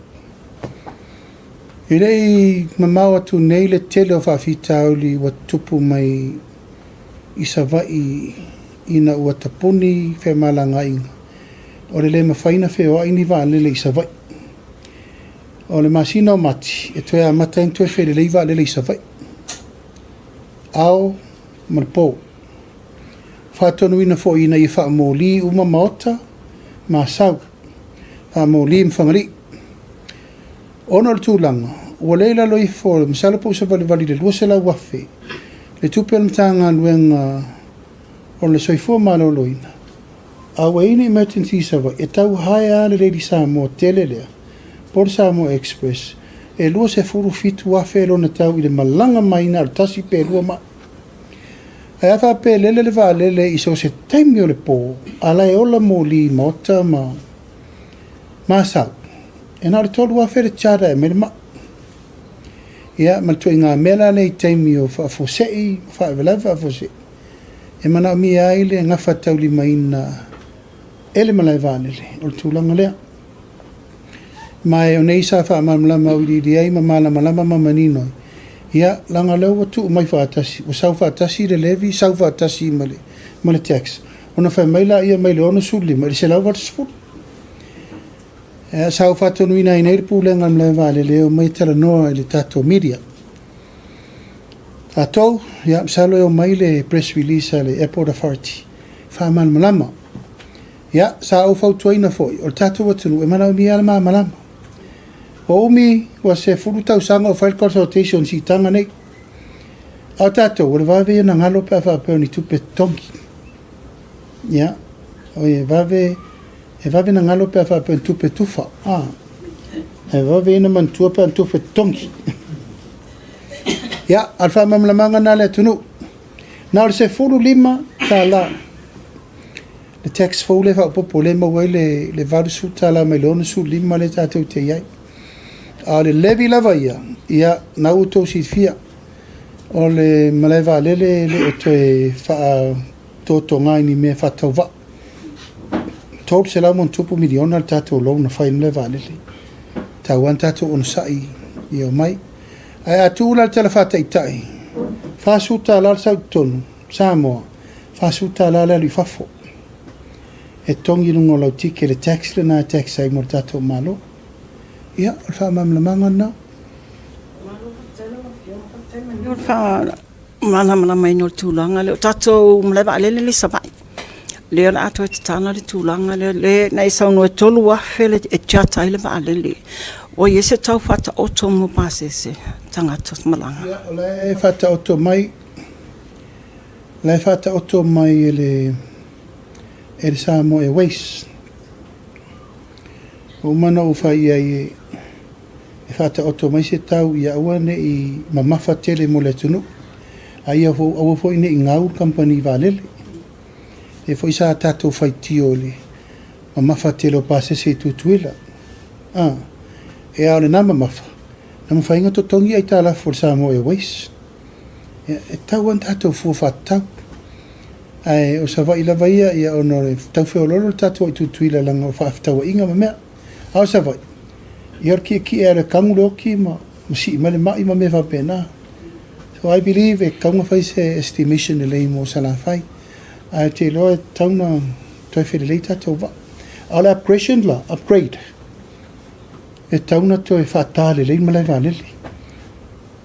E le i mamao atu nei le tele o faafitauli ua tutupu mai i Savaii ina ua tapuni femalagaaiga o le le mafai ona feoai ni vaalele i Savaii. O le masina o Mati e toe amata ai ona toe felelei vaalele i Savaii, ao ma le po. Faatonuina foi ina ia faamoli uma maota ma asau, faamoli ma Fagalii. Ona o le tulaga, ua le i lalo ifo, masalo po ua savalivali i le $200,000 le tupe a le Matagaluega o le Soifua Maloloina, a ua i ai ni emergency i Savaii, e tau hire lava le Lady Samoa tele lea, po o le Samoa Express, e $27,000 lona tau i le malaga mai na o le tasi pe lua mai. Ae a faapea e lele le vaalele i so o se taimi o le po, a la e ola moli i Maota ma Asau, e na o le $3,000 le charter e aumai le mai. Ia, ma le ituaiga mea la lea i taimi o faafuasei, faalavelave faafuasei, e manaomia ai le gafataulimaina e le malae vaalele o le tulaga lea. Ma o nei sa faamalamalama auiliili ai ma malamalama ma manino ai, ia, leaga o lea ua tuu mai faatasi, ua sau faatasi le levy, sau faatasi ma le, ma le tax, ona fai mai laia mai le 65 i le 180. Sa ou faatonuina ai nei le Pulega o le Malae Vaalele e omai e talanoa i le tatou media. Tatou, ia, masalo e omai le press release a le Airport Authority, faamalamalama. Ia, sa ou fautuaina foi, o le tatou atunuu e manaomia lava le malamalama. Ua umi, ua 10 tausaga o fai le consultation i siitaga nei. A o tatou, o le vave ia ona galo pe a faapea o ni tupe totogi. Ia, oi e vave, e vave ona galo pe a faapea o ni tupe tufa. A, e vave ia ona manatua pe a o ni tupe totogi. Ia, a o le faamalamalamaga lena a le atunuu. Na o le $15 le tax fou lea e faaopoopo lea e maua ai le le $80 mai le 65 lea tatou te i ai. A o le levy lava ia, ia, na ua outou silafia, o le malae vaalele e le o toe faatotoga i ni mea faatauvaa. $300+ miliona le tatou loan na fai ai le malae vaalele. Tau lava na tatou onosai ia omai. Ae a tuu la le tala faataitai, $40 le sau i totonu, Samoa, $40 le alu i fafo. E totogi i luga o lau ticket le tax lena e tax ai mo le tatou Malo. Ia, o le faamalamalamaga lena. Malo faafetai lau Afioga, faafetai manino le faamalamalamaina o le tulaga lea. O tatou malae vaalele lea i Savaii, lea o le a toe tatala le tulaga lea, lea na e saunoa e $3,000 e charter ai le vaalele. Ua i ai se tau faataoto mo pasese tagata malaga? Ia, o la e faataoto mai, o la e faataoto mai e le e le Samoa Airways. Ua uma ona ou fai i ai e faataoto mai se tau ia aua ne i mamafa tele mo le atunuu, a ia aua foi ne i gau le kamupani vaalele. Lea foi sa tatou faitio i le mamafa tele o pasese i Tutuila. A, e a o lena mamafa, na mafai ona totogi aitalafu a le Samoa Airways. Ia, e tatau lava ona tatou fua faatatau. Ae o Savaii lava ia, ia ona o le tau feoloolo le tatou i Tutuila leaga o faafetauaiga ma mea. A o Savaii, ia o le tietie lava o le kagu le oti ma sii mai le mai ma mea faapena. So I believe e tatau ona fai se estimation lelei mo Salafai. Ae ou te iloa e tatau ona toe felelei tatou vaa. A o le upgradation la, upgrade, e tatau ona toe faata lelei le malae vaalele.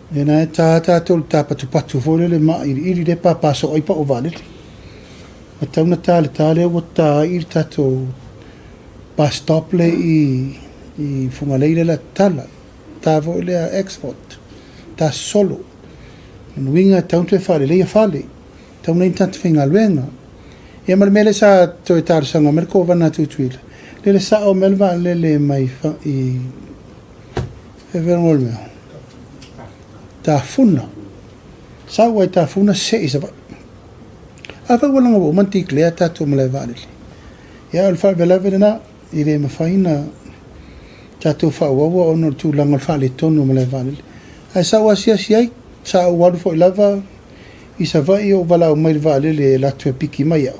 Ia na e tā tātou le tāpatupatu foi lele māʻiliʻili lea e pāpā soo ai pau o vaalele. Ua tatau ona tā le tā lea ua tā ai i le tatou bus stop lea i i Fugalei lea la tatala. Tā foi lea export, tā sosolo. Lona uiga e tatau ona toe faaleleia fale, tatau ona i ai ni tagata faigaluega. Ia ma le mea lea sa toe talosaga mai le Kovana a Tutuila, lele sao mai le vaalele mai i Tafuna. Sau ai Tafuna se'e i Savaii. Afai ua laga ua uma ona declare tatou malae vaalele, ia o le faalavelave lena, e le mafai ona tatou faaauaua ona o le tulaga o le faaletonu o malae vaalele. Ae sa ou asiasi ai, sa ou alu foi lava i Savaii ou valaau mai i le vaalele e alu atu e piki mai au.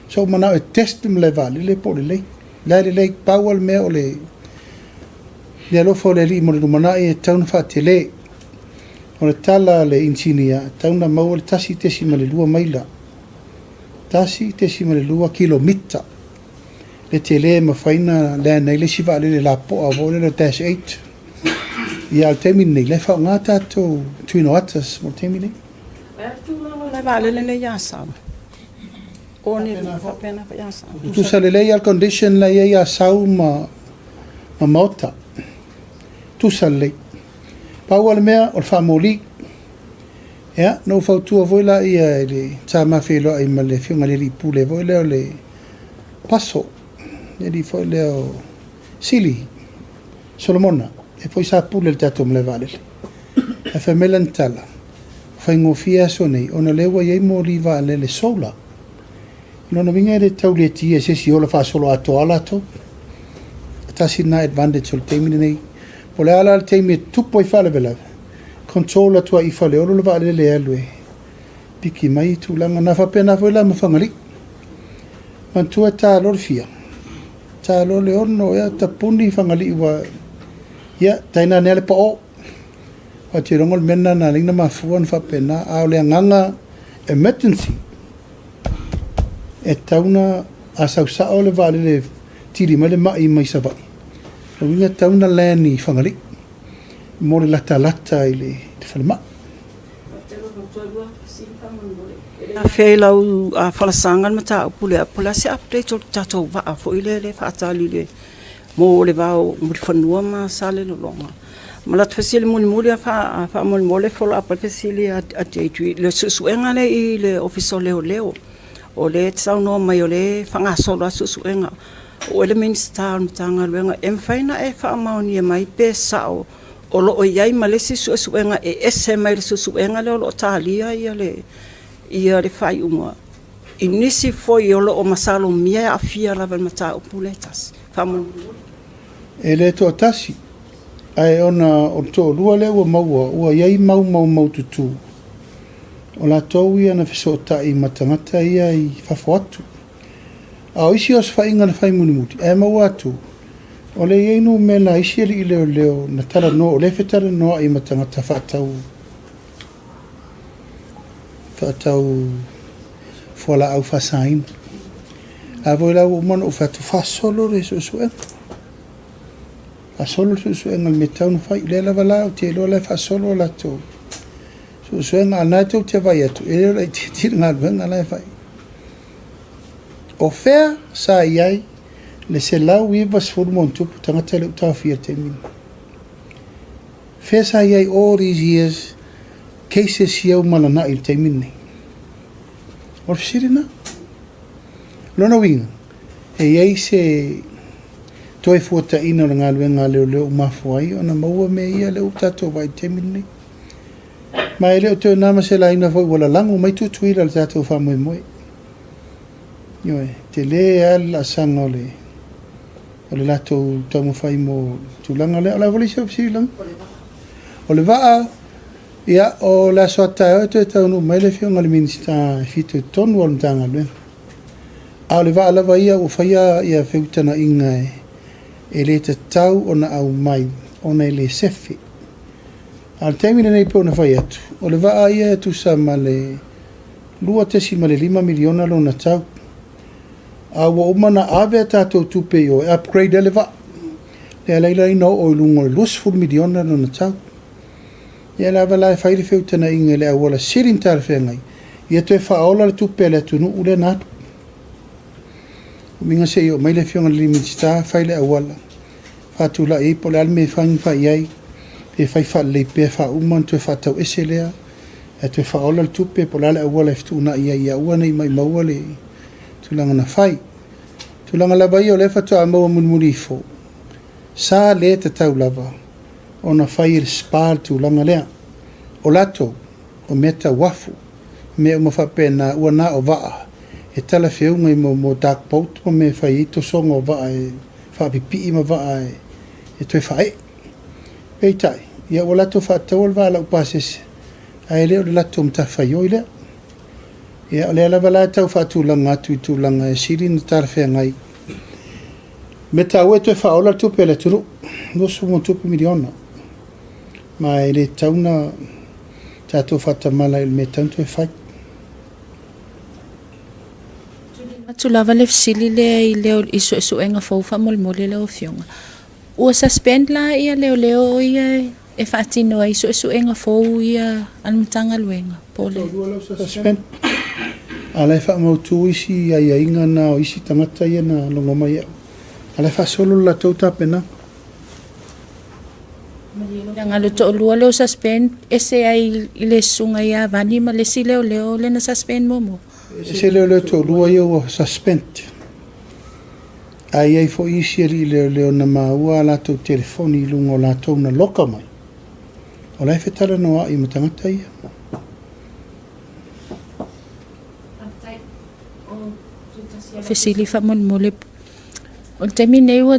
Sa ou manao e test le malae vaalele po o lelei. La e lelei, pau lava le mea o le le alofa o le Alii mo le lumanai e tatau ona faatele. O le tala a le inisinia, e tatau ona maua le 1.2 maila, 1.2 kilomita le tele e mafai ona land ai le isi vaalele lapoa foi lele o le Dash 8. Ia, a o le taimi lenei, la e faaaoga tatou Twin Otters mo le taimi lenei. O le a le tulaga o le vaalele lea i Asau? O ni faapena foi Asau. Tutusa lelei lava le condition la e i ai Asau ma Maota. Tutusa lelei. Pau lava le mea, o le faamoli. Ia, na ou fautua foi laia i le sa ma feiloai ma le Afioga i le Alii Pule foi lea o le Paso, le alii foi lea o Sili Solomona, lea foi sa pule i le tatou malae vaalele. Ae fai mai lana tala, ua faigofie aso nei ona o lea ua i ai moli vaalele solar. O lona uiga e le tau letia e se isi e ola faasoloatoa latou. Tasi lena advantage o le taimi lenei. Po o le a la le taimi e tupu ai faalavelave, control atu lava i Faleolo le vaalele e alu e piki mai tulaga na. Faapena foi la ma Fagalii. Manatua e ta loa le fia? Ta loa le 6 ea tapuni Fagalii ua, ia, tainane lava le pao. Ou te iloa o le mea lena na ala ai ona mafua ona faapena. A o le agaga emergency, e tatau ona, a sau sao le vaalele e tili mai le mai mai Savaii, o lona uiga e tatau ona land i Fagalii mo le latalata i le falemai. Afea i lau folasaga le mataupu lea, po o le a se update o le tatou vaa foi lea e faatali i le mo le va o Mulifanua ma Salelologa. Ma le atu fesili mulimuli lava faamolemole e follow up ai le fesili a Deidre i le suesuega lea i le Ofisa o Leoleo. O lea e te saunoa mai o lea e faagasolo lava suesuega. O oe le Minisita o le Matagaluega, e mafai ona e faamaonia mai pe sao o lo o i ai ma le isi suesuega e ese mai le suesuega lea o lo o talia le faaiuga i nisi foi o lo o masalomia e aafia lava i le mataupu lea e tasi? Faamolemole. E le toatasi, ae ona o le toalua lea ua maua, ua i ai mau maumaututu, o latou ia na fesootai ma tagata ia i fafo atu. A o isi osofaiga na fai mulimuli, ae maua atu, o lea e i ai numera a isi alii leoleo na talanoa, o lea e fetalanoa'i ma tagata faatau faatau fualaau faasaina. A foi la ua uma ona ou fai atu, faasolo le suesuega. Faasolo le suesuega i le mea e tatau ona fai. O lea lava la ou te iloa o la e faasolo a latou suesuega, a o lena tou te vaai atu, e le o laitiiti le galuega la e fai. O fea sa i ai le 190+ tagata lea ua taofia i le taimi lenei? Fea sa i ai all these years cases ia ua malanai i le taimi lenei? O le fesili lena. O lona uiga, e i ai se toe fuataiina o le galuega a leoleo ua mafua ai ona maua mea ia lea ua tatou vaai i le taimi lenei. Ma e le o toe na ma se laina foi ua lalago mai Tutuila i le tatou faamoemoe. Ioe, tele lava le laasaga o le o le latou taumafai mo le tulaga lea. O le a foi le isi au fesili Lagi? O le vaa, ia, o le aso a taeao e toe taunuu mai le Afioga i le Minisita e fitoitonu o le Matagaluega. A o le vaa lava ia ua faia ia feutagaiga e le tatau ona aumai ona e le sefe. A o le taimi lenei pei ona fai atu, o le vaa ia e tusa ma le $2.5 miliona lona tau. A ua uma ona ave a tatou tupe i o e upgrade ai le vaa, lea la ina oo i luga o le $20 miliona lona tau. Ia lava la e fai le feutagaiga i le auala sili ona talafeagai, ia toe faaola le tupe a le atunuu lea na alu. Uiga se i oo mai le Afioga i le Minisita fai le auala, faatulai ai po o le a le mea e fai ma fai i ai, pe fai faalelei pea faauma ona toe faatau ese lea ae toe faaola le tupe po o le a le auala e fetuunai ai ia aua ne i maumaua le tulaga na fai. O tulaga lava ia o lea faatoa maua mulimuli ifo, sa le tatau lava ona fai e le SPA le tulaga lea. O latou, o mea tau uafu, mea uma faapena, ua na o vaa e talafeuga i mo dark boat ma mea e fai ai tosoga o vaa e faapipii ma vaa e toe faaee. Peitai, ia ua latou faataua le vaa laupasese, ae le o le latou matafaioi lea. Ia, o lea lava la e tau faatulaga atu i tulaga e sili ona talafeagai. Mea taua e toe faaola le tupe a le atunuu, $20+ miliona. Ma e le tatau ona tatou faatamala i le mea e tatau ona toe fai. Tuuina atu lava le fesili lea i leo i suesuega fou faamolemole lau Afioga. Ua suspend la ia leoleo ia e faatino ai suesuega fou ia a le Matagaluega po o le. Suspend. A o la e faamautu isi aiaiga na o isi tagata ia na logo mai au. A o la e faasolo le latou tapenaga. Leaga le toalua lea ua suspend ese ai i le susuga ia Vani ma le isi leoleo lea na suspend muamua. Ese leoleo toalua ia ua suspend. Ae i ai foi isi alii leoleo na maua a latou telefoni i luga o latou na loka mai. O la e fetalanoa'i ma tagata ia. Fesili faamolemole. O le taimi lenei ua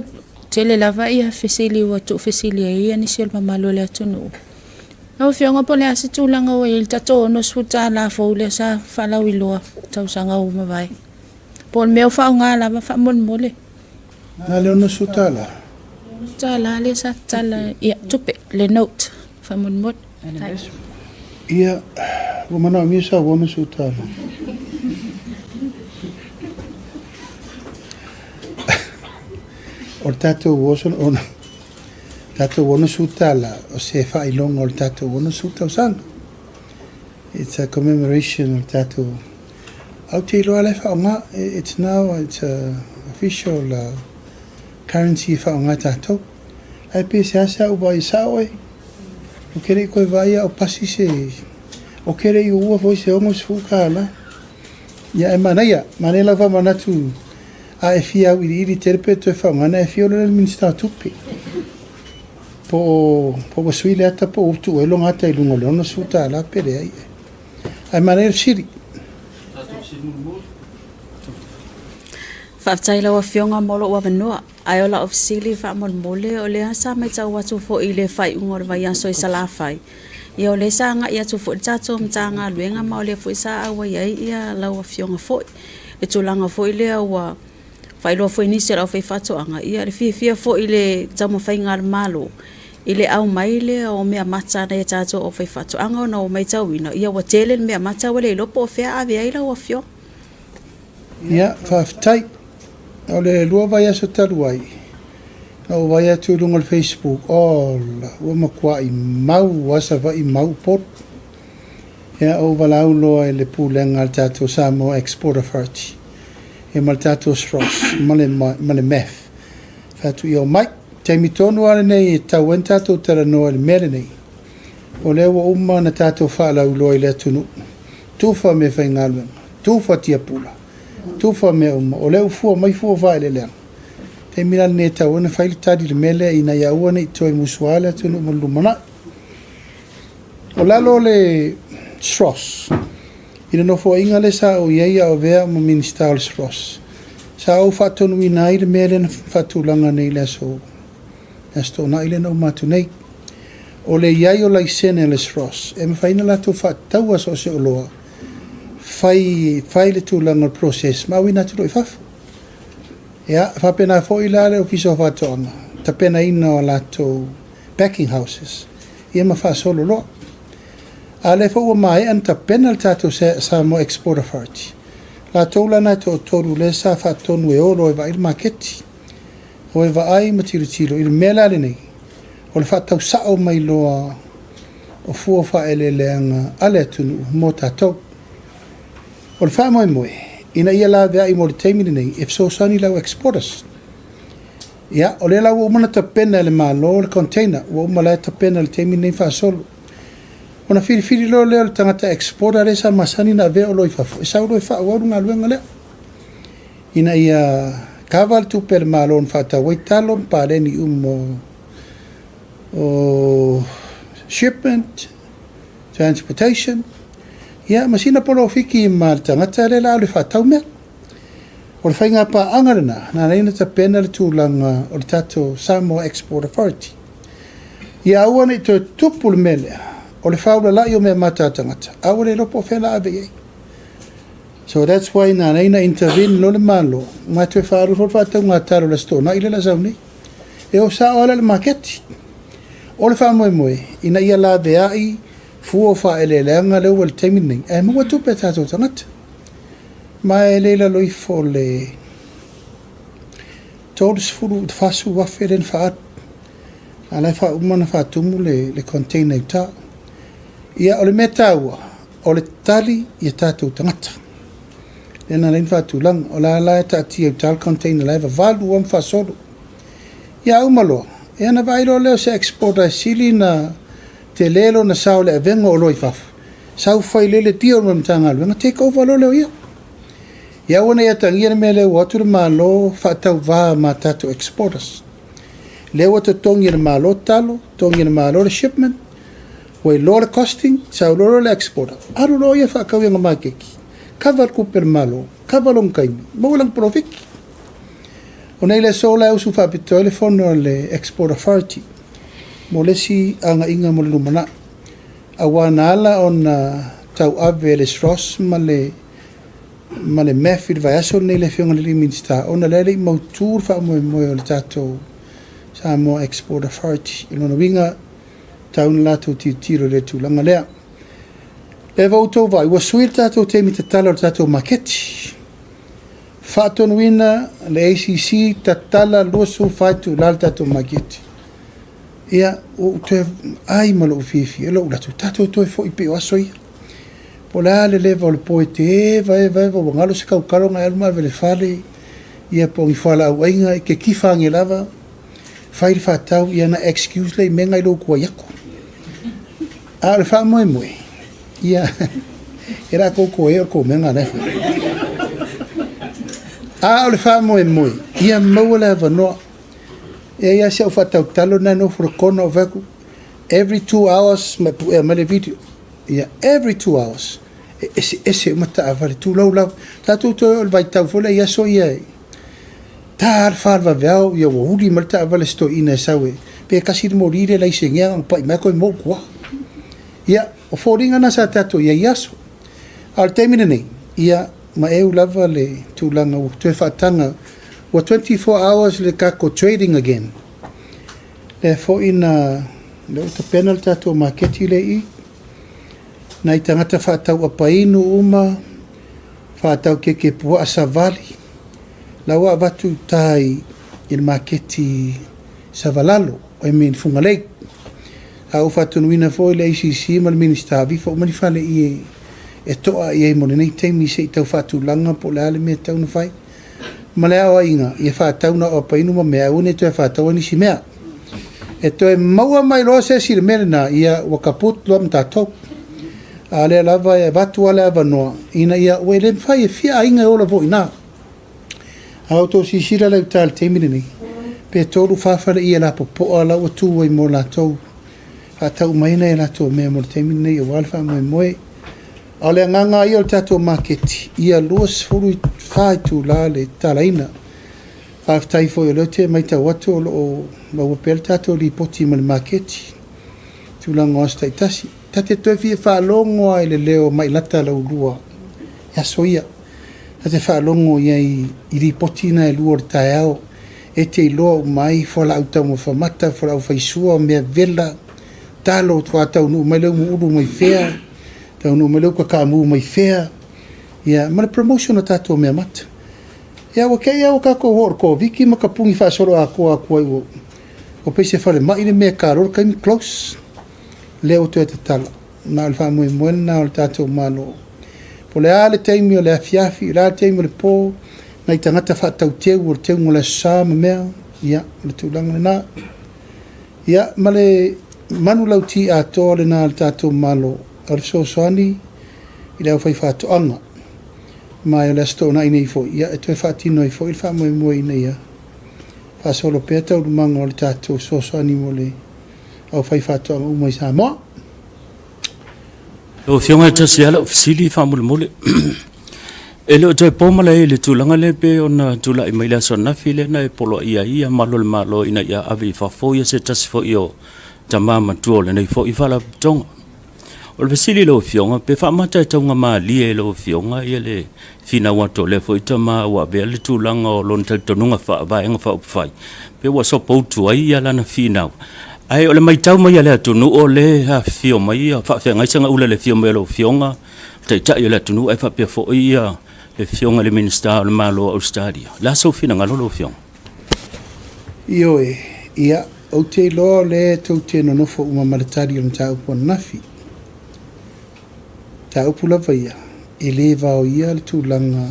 tele lava ia fesili ua tuufesili ai ia nisi o le mamalu o le atunuu. Lau Afioga po o le a se tulaga ua i ai le tatou $60 fou lea sa faalauiloa i tausaga ua mavae. Po o le mea o faaaoga lava faamolemole. Na o le $60? $60 lea sa tatala, ia, tupe, le note faamolemole. Ia, ua manaomia sau $60. O le tatou oso, o tatou $60, o se faailoga o le tatou 60 tausaga. It's a commemoration o le tatou, ae ou te iloa la e faaaoga, it's now, it's a official currency e faaaoga e tatou. Ae pe seasea ou vaai, sao oe, ou te le i toe vaai a o pasi se, ou te le i uua foi se $60. Ia ae manaia, manaia lau faamanatu, a e fia auiliili tele pe toe faaaogaina, e afio loa le Minisita o Tupe. Po o, po ua sui le ata po ua tuu ai lona ata i luga o le $60 pe leai. Ae manaia le fesili. Faafetai i lau Afioga mo lou avanoa. Ae o lau fesili faamolemole, o lea sa matau atu foi i le faaiuga o le vaiaso i Salafai, ia o lea sa agai atu foi le tatou Matagaluega ma o lea foi sa auai ai ia lau Afioga foi. I le tulaga foi lea ua faailoa foi e nisi o le aufaifaatoaga, ia le fiafia foi i le taumafaiga a le Malo i le aumai lea o meamata a nai a tatou aufaifaatoaga ona ua matauina ia ua tele le meamata ua le iloa po o fea ave ai lau Afioga. Ia, faafetai. O le lua vaiaso talu ai, na ou vaai atu i luga o le Facebook, ola, ua matuai mau lava Savaii, mau Upolu. Ia, ou valaau loa i le pulega a le tatou Samoa Export Authority, ia ma le tatou SROS, ma le, ma le MAF. Fai atu, ia omai, taimi tonu lava lenei e tatau ai ona tatou talanoa i le mea lenei. O lea ua uma ona tatou faalauiloa i le atunuu, tufa meafaigaluega, tufa tiapula, tufa mea uma, o lea ua fua mai fua o faaeleeleaga. Taimi la lenei e tatau ai ona fai le tali i le mea lea ina ia aua ne i toe musua le atunuu mo le lumanai. O lalo o le SROS, i le nofoaiga lea sa ou i ai a o avea ma Minisita o le SROS, sa ou faatonuina ai le mea lea na faatulaga nei i le aso le Aso Toonai lea na uma atu nei. O le i ai o laisene a le SROS e mafai ona latou faataua so o se oloa, fai, fai le tulaga o le process ma auina atu loa i fafo. Ia, faapena foi la le Ofisa o Faatoaga, tapenaina o latou packing houses, ia ma faasolo loa. A o lea foi ua maea ona tapena le tatou Samoa Export Authority, latou la na e toatolu lea sa faatonu e o loa e vaai le maketi. O e vaai ma tilotilo i le mea la lenei, o le faatau sao mai loa o fua o faaeleeleaga a le atunuu mo tatou. O le faamoemoe, ina ia laveai mo le taimi lenei e fesoasoani i le au exporters. Ia, o lea la ua uma ona tapena e le Malo le container, ua uma la e tapena i le taimi lenei faasolo. Ona filifili loa lea o le tagata exporter lea sa masani ona avea oloa i fafo, e sau loa e faaauau le galuega lea, ina ia kava le tupe a le Malo na faatau ai talo ma paleni uma o shipment, transportation, ia ma sina polofiki ma le tagata lea la alu e faatau mea. O le faiga paaga lena, na ala ai ona tapena le tulaga o le tatou Samoa Export Authority. Ia aua ne i toe tupu le mea lea, o le faaulalai o mea mata a tagata, a ua le iloa po o fea la ave i ai. So that's why na ala ai ona intervene loa le Malo, ma toe faaalu foi le faatauga talo i le Aso Toonai lea o le a sau nei. E o sao lava la i le maketi. O le faamoemoe, ina ia laveai fua o faaeleeleaga lea ua i le taimi lenei, ae maua tupe a tatou tagata. Ma e le i lalo ifo o le 30 i le 40 afe lea na faaalu. A o la e faauma ona faatumu le container i uta. Ia, o le mea taua, o le tali i a tatou tagata. Lea na ala ai ona faatulaga. O la la e taatia i uta le container la e vavalu lava ma faasolo. Ia a uma loa, ia ona vaai loa lea o se exporter e sili ona tele lona sao i le avega o oloa i fafo, sau fai lele le deal ma le Matagaluega, take over loa lea o ia. Ia aua ne i atagia le mea lea ua o atu le Malo faatauva ma tatou exporters. Lea ua totogi e le Malo talo, totogi e le Malo le shipment, ua iloa le costing, sau loa le exporter, alu loa ia faatau i ana maketi, cover le tupe a le Malo, cover lona taimi, maua lana polofiki. O nei le aso la e usu faapitoa ai le fono a le Export Authority mo le isi agaiga mo le lumanai, aua na ala ona tauave e le SROS ma le ma le MEF i le vaiaso lenei le Afioga i le alii Minisita, ona o lea e le i mautu le faamoemoe o le tatou Samoa Export Authority. O lona uiga, tau na latou tilotilo i le tulaga lea. Lea ua outou vaai, ua sui le tatou taimi tatala o le tatou maketi. Faatonuina le ACC tatala 24 itula le tatou maketi. Ia, ua ou toe ai ma lou fiafia, e lou alu atu, tatou toe foi pei o aso ia. Po o le a le leva o le po e te eva eva eva ua galo se tautalo ona e alu ma ave i le fale, ia po o ni fualaau aina, e te tifa ane lava, fai le faatau, ia ona excuse lea i mea na i lou tuai atu. A o le faamoemoe, ia, e la tou toe o le tou mea na la e fai. A o le faamoemoe, ia maua le avanoa. E i ai lava si au faatautalo lena e nofo i le corner o fai atu, every 2 hours ma e puea mai le video. Ia, every 2 hours, e eseese uma taavale, tulou lava. Tatou toe o le vaitau foi lea i aso ia e ta le 4 le vaveao, ia ua uli mai le taavale se toeaina e sau e, pe tasi le moli le laisenea ona pai mai toe mou tua. Ia, o foliga na sa tatou i ai i aso. A o le taimi lenei, ia, maeu lava le tulaga ua toe faataga, ua 24 hours le tatou trading again. Lea foi na, lea ua tapena le tatou maketi lea i i, nai tagata faatau apainu uma, faatau keke puaa savali, la ua avatu i uta i le maketi Savalalo, I mean Fugalei. A ua faatonuina foi le ACC ma le Minisita, aveifo uma ni fale i e to'a i ai mo lenei taimi se i tau faatulaga po o le a le mea e tatau ona fai. Ma le aoaiga, ia faatau na o apainu ma mea, aua ne i toe faataua nisi mea. E toe maua mai loa se isi i le mea lena, ia ua kaput loa ma tatou. A o lea lava e avatu lava le avanoa, ina ia, ua le mafai e fia aiga e ola foi i ina. A outou silasila la i uta i le taimi lenei, pe tolu fa faleie lapopoa la ua tu ai mo latou, faatau mai nai a latou mea mo le taimi lenei aua le faamoemoe. A o le agaga lava ia o le tatou maketi, ia 24 itula le tatalaina. Faafetai foi o lea ou te matau atu o lo o maua pea le tatou lipoti ma le maketi i tulaga o aso taitasi. Ta te toe fia faalogo lava i le leo o Mailata Laulua i aso ia. Ta te faalogo i ai i lipoti na e lua o le taeao, e te iloa uma ai fualaau taumafa mata, fualaau faisua, mea vela, talo, faatoa taunuu mai le umuulu mai fea, taunuu mai le uka kaamu mai fea, ia, ma le promotion o tatou mea mata. Ia, ua te i lava ua tatou oo i le Koviti ma tapuni faasoloatoa atu ai ua pei se falemai le mea e ta loa le taimi close. Lea ua toe tatala. Ma o le faamoemoe lena o le tatou Malo. Po o le a le taimi o le afiafi, o le a le taimi o le po, nai tagata faatauteu o le teuga o le Aso Sa ma mea, ia, o le tulaga lena. Ia, ma le manulauti atoa lena a le tatou Malo, o le fesoasoani i le aufaifaatoaga. Ma o le Aso Toonai nei foi, ia, e toe faatino ai foi le faamoemoe ina ia faasolo pea taualumaga o le tatou fesoasoani mo le aufaifaatoaga uma i Samoa. Lau Afioga e tasi lava lau fesili faamolemole. E le o toe po malae i le tulaga lea pei ona tulai mai le aso ananafi lea na e poloaia ai ia malu o le Malo ina ia ave i fafo ia se tasi foi o tama matua o lenei foi Faalapotopotoga. O le fesili i lau Afioga, pe faamata e taugamalie i lau Afioga ia le finau atu o lea foi tama ua avea le tulaga o lona talitonuga faa-Vaega Faaupufai, pe ua sopoutu ai ia lana finau. Ae o le matau mai a le atunuu o lea e afifio mai ia faafeagai segaula i le afio mai o lau Afioga, le Taitai o le atunuu ae faapea foi ia le Afioga i le Minisita o le Malo o Ausetalia. O le a sou finagalo lau Afioga? Ioe, ia, ou te iloa o lea tou te nonofo uma ma le tali o le mataupu ananafi. Mataupu lava ia, e le vaoia le tulaga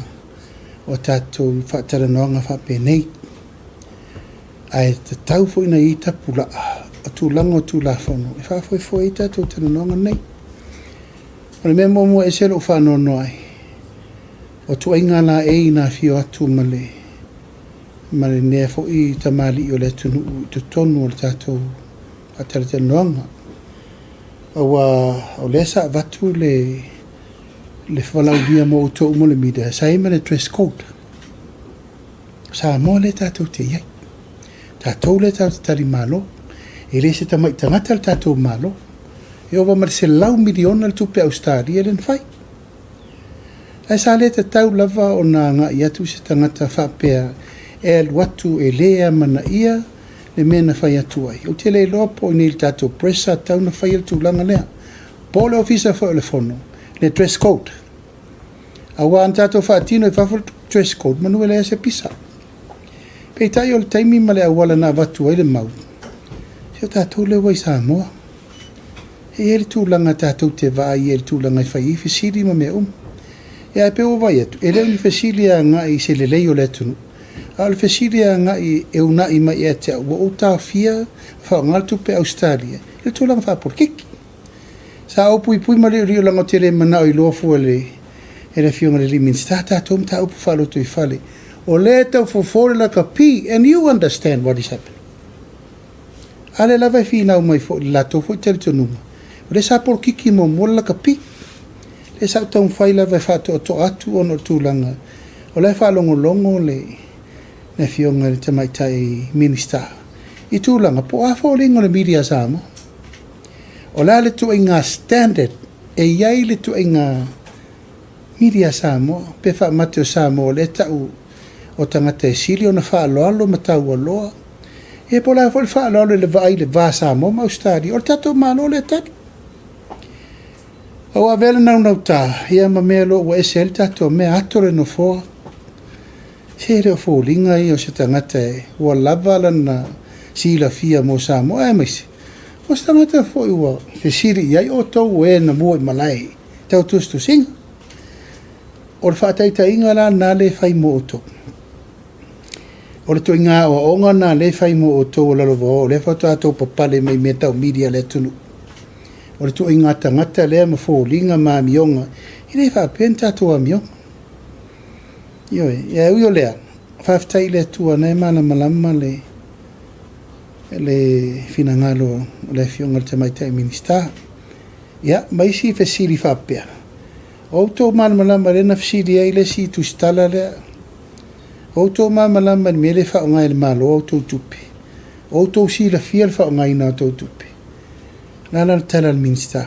o a tatou faatalanoaga faapenei. Ae tatau foi ona i ai tapulaa o tulaga o Tulafono e faafoefoe ai tatou talanoaga nei. O le mea muamua e ese lou faanoanoa ai, o tuaiga laei na afio atu ma le ma lenea foi tamalii o le atunuu i totonu o le tatou faatalatalanoaga. Aua o lea sa avatu le le valaaulia mo outou uma o le media, sa i ai ma le dress code. O Samoa lea tatou te i ai. Tatou lea tatou te tali malo. E le se tamai tagata le tatou Malo. E ova ma le $100 miliona le tupe Ausetalia lea na fai. Ae sa le tatau lava ona agai atu se tagata faapea e alu atu e le amanaia le mea na fai atu ai. Ou te le iloa po o i inei i le tatou press sa tatau ona faia le tulaga lea. Po o le Ofisa foi o le Fono, le dress code. Aua ana tatou faatino i fafo le dress code, manu e leai se pisa. Peitai o le taimi ma le auala na avatu ai le mau, se o tatou lea ua i Samoa. E i ai le tulaga tatou te vaai ai i le tulaga e fai ai fesili ma mea uma. Ia ae pei ua vaai atu, e le o ni fesili e agai i se lelei o le atunuu, a o le fesili e agai e uunai mai ia te au, ua ou taofia ma faaaoga le tupe Ausetalia i le tulaga faapolokiki. Sa ou puipui ma liuliu leaga ou te le manao iloa fua e le Afioga i le alii Minisita tatou mataupu faalotoifale. O lea e tau fofo le lakapi and you understand what is happening. A lea lava e finau mai foi i le latou foi talitonuga, o lea sa polokiki muamua le lakapi. Lea sa ou taumafai lava e faatoatoa atu ona o le tulaga o la e faalogologo le le Afioga i le Tamaitai Minisita i tulaga po o a foliga o le media a Samoa. O le a le ituaiga standard e i ai le ituaiga media a Samoa pe faamate o Samoa o lea e tau o tagata e sili ona faaaloalo ma taualoa, ia po o le a foi le faaaloalo i le vaai i le va Samoa ma Ausetalia, o le tatou Malo lea e tali. A ua avea le naunauta, ia ma mea loa ua ese ai le tatou mea, ato le nofoa. Se e le o foliga ia o se tagata ua lava lana silafia mo Samoa, aemaise o se tagata foi ua fesili i ai outou o e na mua i malae tau tusitusiga. O le faataitaiga la lena lea e fai mo outou. O le ituaiga aoaoga lena lea e fai mo outou o lalovaoa, o lea faatoa outou papale mai i mea tau media a le atunuu. O le ituaiga tagata lea ma foliga ma amioga, e le faapea ni tatou amioga. Ioe, ae ui o lea, faafetai i le Atua o lena e malamalama le le finagalo o le Afioga i le Tamaitai Minisita. Ia, ma isi fesili faapea, O outou malamalama lea na fesili ai le isi tusitala lea? O outou malamalama i le mea lea e faaaoga e le Malo a outou tupe? O outou silafia le faaaogaina o a outou tupe? O le a la le tala a le Minisita?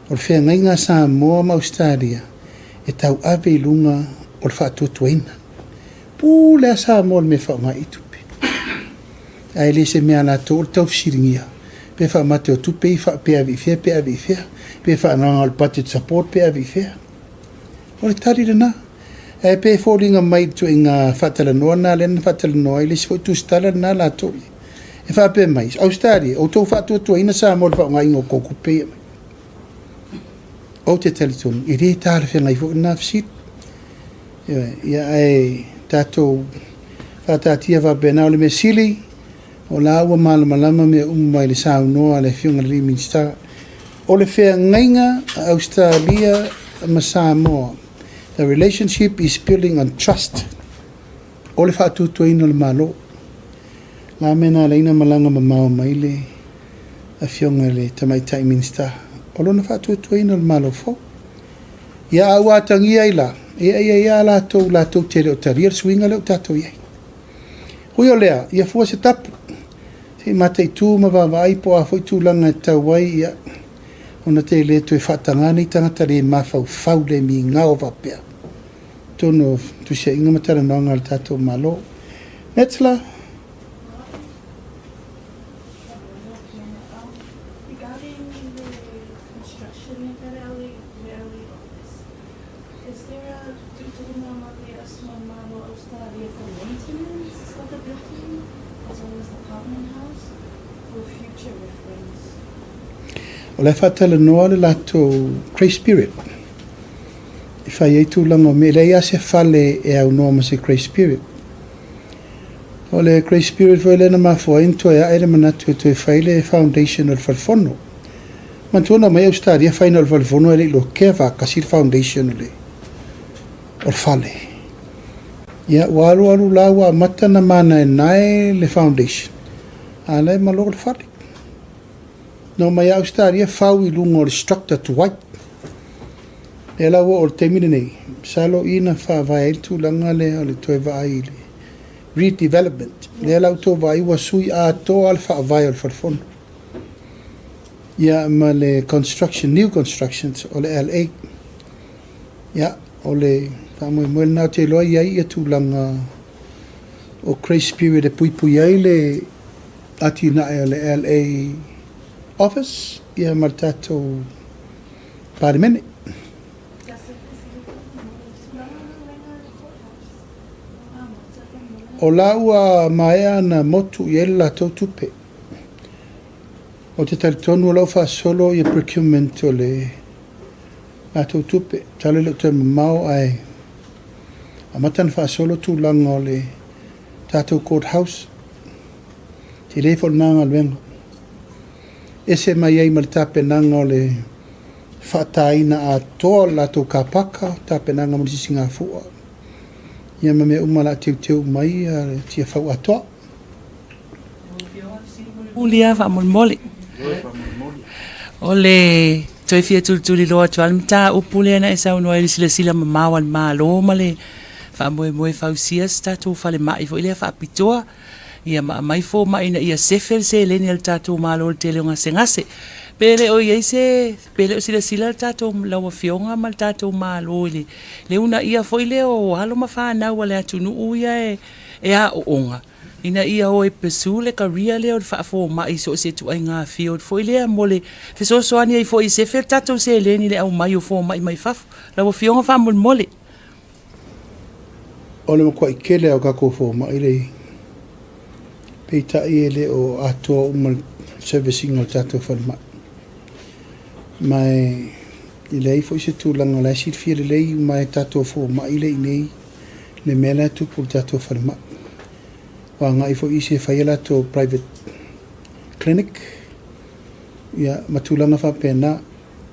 O le feagaiga a Samoa ma Ausetalia e tauave i luga o le faatuatuaina. Pule a Samoa i le mea e faaaoga ai tupe. Ae le se mea a latou o le tau fesiligia pe faamate o tupe ia pe ave i fea pe ave i fea, pe faagaga o le budget support pe ave i fea. O le tali lena. Ae pei e foliga mai i le ituaiga faatalanoa lena lea na faatalanoa ai le isi foi tusitala lena latou. E faapea mai, Ausetalia, outou faatuatuaina Samoa i le faaaogaina o tou tupe ia mai. Ou te talitonu, e le talafeagai foi lena fesili. Ioe, ia ae tatou faataatia faapena, o le mea sili, o la ua malamalama mea uma i le saunoa a le Afioga i le Minisita. O le feagaiga a Ausetalia ma Samoa, the relationship is building on trust. O le faatuatuaina o le Malo. O le a mea na ala ai ona malaga mamao mai le Afioga i le Tamaitai Minisita? O lona faatuatuaina o le Malo fou. Ia a ua atagia ai la, ia e i ai lava latou latou te le o talia le suiga lea ua tatou i ai. Ui o lea, ia fua se tapu, se i mataitu ma vaavaai po o a foi tulaga e tatau ai, ia, ona te le toe faatagā nei tagata le mafaufau le migao faapea. Totonu o tusiaiga ma talanoaga a le tatou Malo. Metzler. O la e faatalanoa le latou grace period e fai ai tulaga o mea. E leai lava se fale e aunoa ma se grace period. O le grace period foi lea na mafua ai ona toe ae le manatu e toe fai le foundation o le fale fono. Manatua na omai Ausetalia fai na o le fale fono ae le i lokea faatasi le foundation o le o le fale. Ia ua alu alu la ua amata ona manaenae le foundation a la e malo le fale. Na omai lava Ausetalia fau i luga o le structure tuai. Lea la ua oo i le taimi lenei, masalo i na faavae ai le tulaga lea o le toe vaai i le redevelopment. Lea la ua outou vaai ua sui atoa le faavae o le fale fono. Ia ma le construction, new constructions o le LA. Ia, o le faamoemoe lena ou te iloa e i ai ia tulaga o grace period e puipui ai le atinae o le LA office ia ma le tatou Palemene. O la ua maea ona motu i ai le latou tupe. Ou te talitonu o la ua faasolo ia procurement o le latou tupe. Masalo e le o toe mamao ae amata ona faasolo tulaga o le tatou court house. Tele foi lena galuega. Ese mai ai ma le tapenaga o le faataina atoa o le latou car paka, tapenaga mo le sisigafua, ia ma mea uma o le a teuteu uma ai le Tiafau atoa. Uli lava faamolemole. O le toe fia tulituliloa atu lava le mataupu lea na e saunoa ai i le silasila mamao a le Malo ma le faamoemoe e fausia se tatou falemai foi lea faapitoa ia ma aumai fomai ina ia sefe le seleni a le tatou Malo i le tele o gasegase. Pe le o i ai se, pe le o silasila le tatou, lau Afioga ma le tatou Malo i le, le uunaia foi lea o alo ma fanau a le atunuu ia e aooga ina ia o e pursue le career lea o le faafomai i so o se ituaiga field foi lea mo le fesoasoani ai foi e sefe le tatou seleni i le aumai o fomai mai fafo. Lau Afioga faamolemole. O le matuai tele lava o tatou fomai lea i ai, peitai e le o atoa uma le service ina o le tatou falemai. Ma e leai foi se tulaga o la e silafia lelei uma e tatou fomai lea i inei le mea la e tupu i le tatou falemai. Ua agai foi isi e fai a latou private clinic, ia ma tulaga faapena.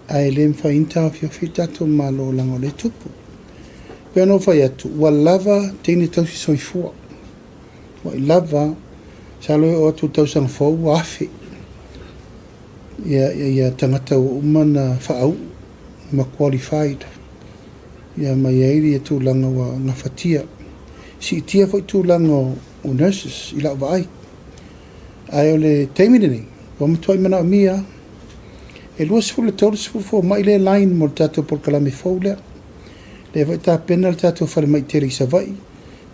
Ae le mafai ona taofiofi le tatou Malo leaga o lea e tupu. E pei ona ou fai atu, ua lava teine tausi soifua. Ua lava, masalo e oo atu i le tausaga fou ua 1000 ia, ia tagata ua uma ona faauu ma qualified ia ma i ai ia tulaga ua gafatia. Siitia foi tulaga o nurses i lau vaai. Ae o le taimi lenei, ua matuai manaomia lava. E 20 i le 30 fomai lea e line mo le tatou polokalame fou lea. Lea foi e tapena le tatou falemai tele i Savaii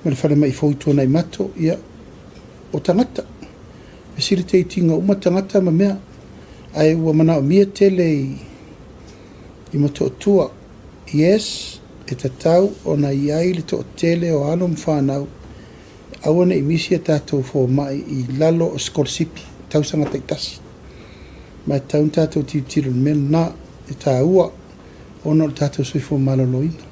ma le falemai fou i Tuanaimato. Ia, o tagata, facilitate ina uma tagata ma mea, ae ua manaomia tele i, i Motootua. Yes, e tatau ona i ai le toatele o alo ma fanau. Aua ne i misi a tatou fomai i lalo o sikolasipi i tausaga taitasi. Ma e tatau ona tatou tilotilo i le mea lena, e taua ona o le tatou soifua maloloina.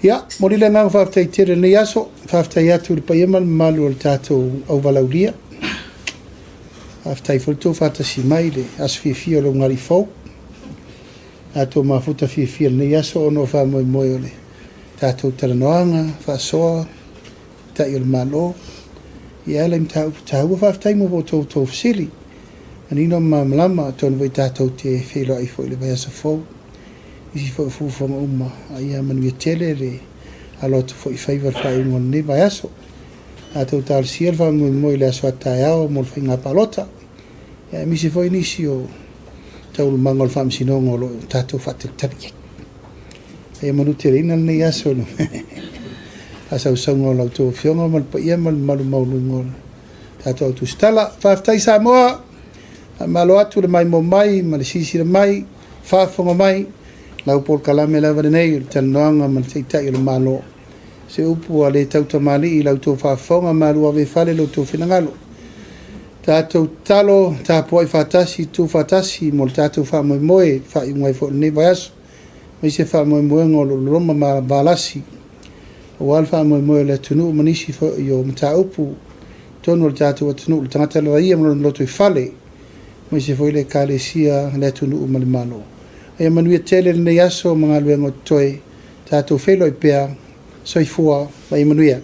Ia, momoli le agaga faafetai tele i lenei aso. Faafetai atu i le paia ma le mamalu o le tatou auvalaulia. Faafetai foi le tou faatasi mai i le aso fiafia o le ulugalii fou. Tatou mafuta fiafia i lenei aso ona o faamoemoe o le tatou talanoaga faasoa Taitai o le Malo. Ia e ala i mataupu taua. Faafetai mo outou tou fesili. Manino ma malamalama, atonu foi tatou te feiloai foi i le vaiaso fou. Nisi foi o fuafuaga uma, a ia manuia tele le alo atu foi i faiva i le faaiuga o lenei vaiaso. Tatou talosia le faamoemoe i le aso a taeao mo le faiga palota. Ia aemaise foi nisi o taualumaga o le faamasinoga o lo o tatou faatalitali i ai. Ia manuteleina lenei aso i le faasausauga o la outou Afioga ma le paia ma le mamalu maualuga o le tatou au tusitala. Faafetai Samoa, faamalo atu le maimoa mai ma le silasila mai, faafofoga mai, lau polokalame lava lenei o le talanoaga ma le Taitai o le Malo. Se upu ua le tautamalii i la outou faafofoga, malu ave i fale lo outou finagalo. Tatou tatalo, tapuai faatasi, tutu faatasi mo le tatou faamoemoe i le faaiuga ai foi o lenei vaiaso. aemaise faamoemoega o lo o loloma ma Valasi aua le faamoemoe o le atunuu ma nisi foi o mataupu i totonu o le tatou atunuu, le tagata lava ia ma lona lotoifale, aemaise foi le Ekalesia, le atunuu ma le Malo. Ia manuia tele lenei aso ma galuega o totoe, tatou feiloai pea. Soifua ma ia manuia.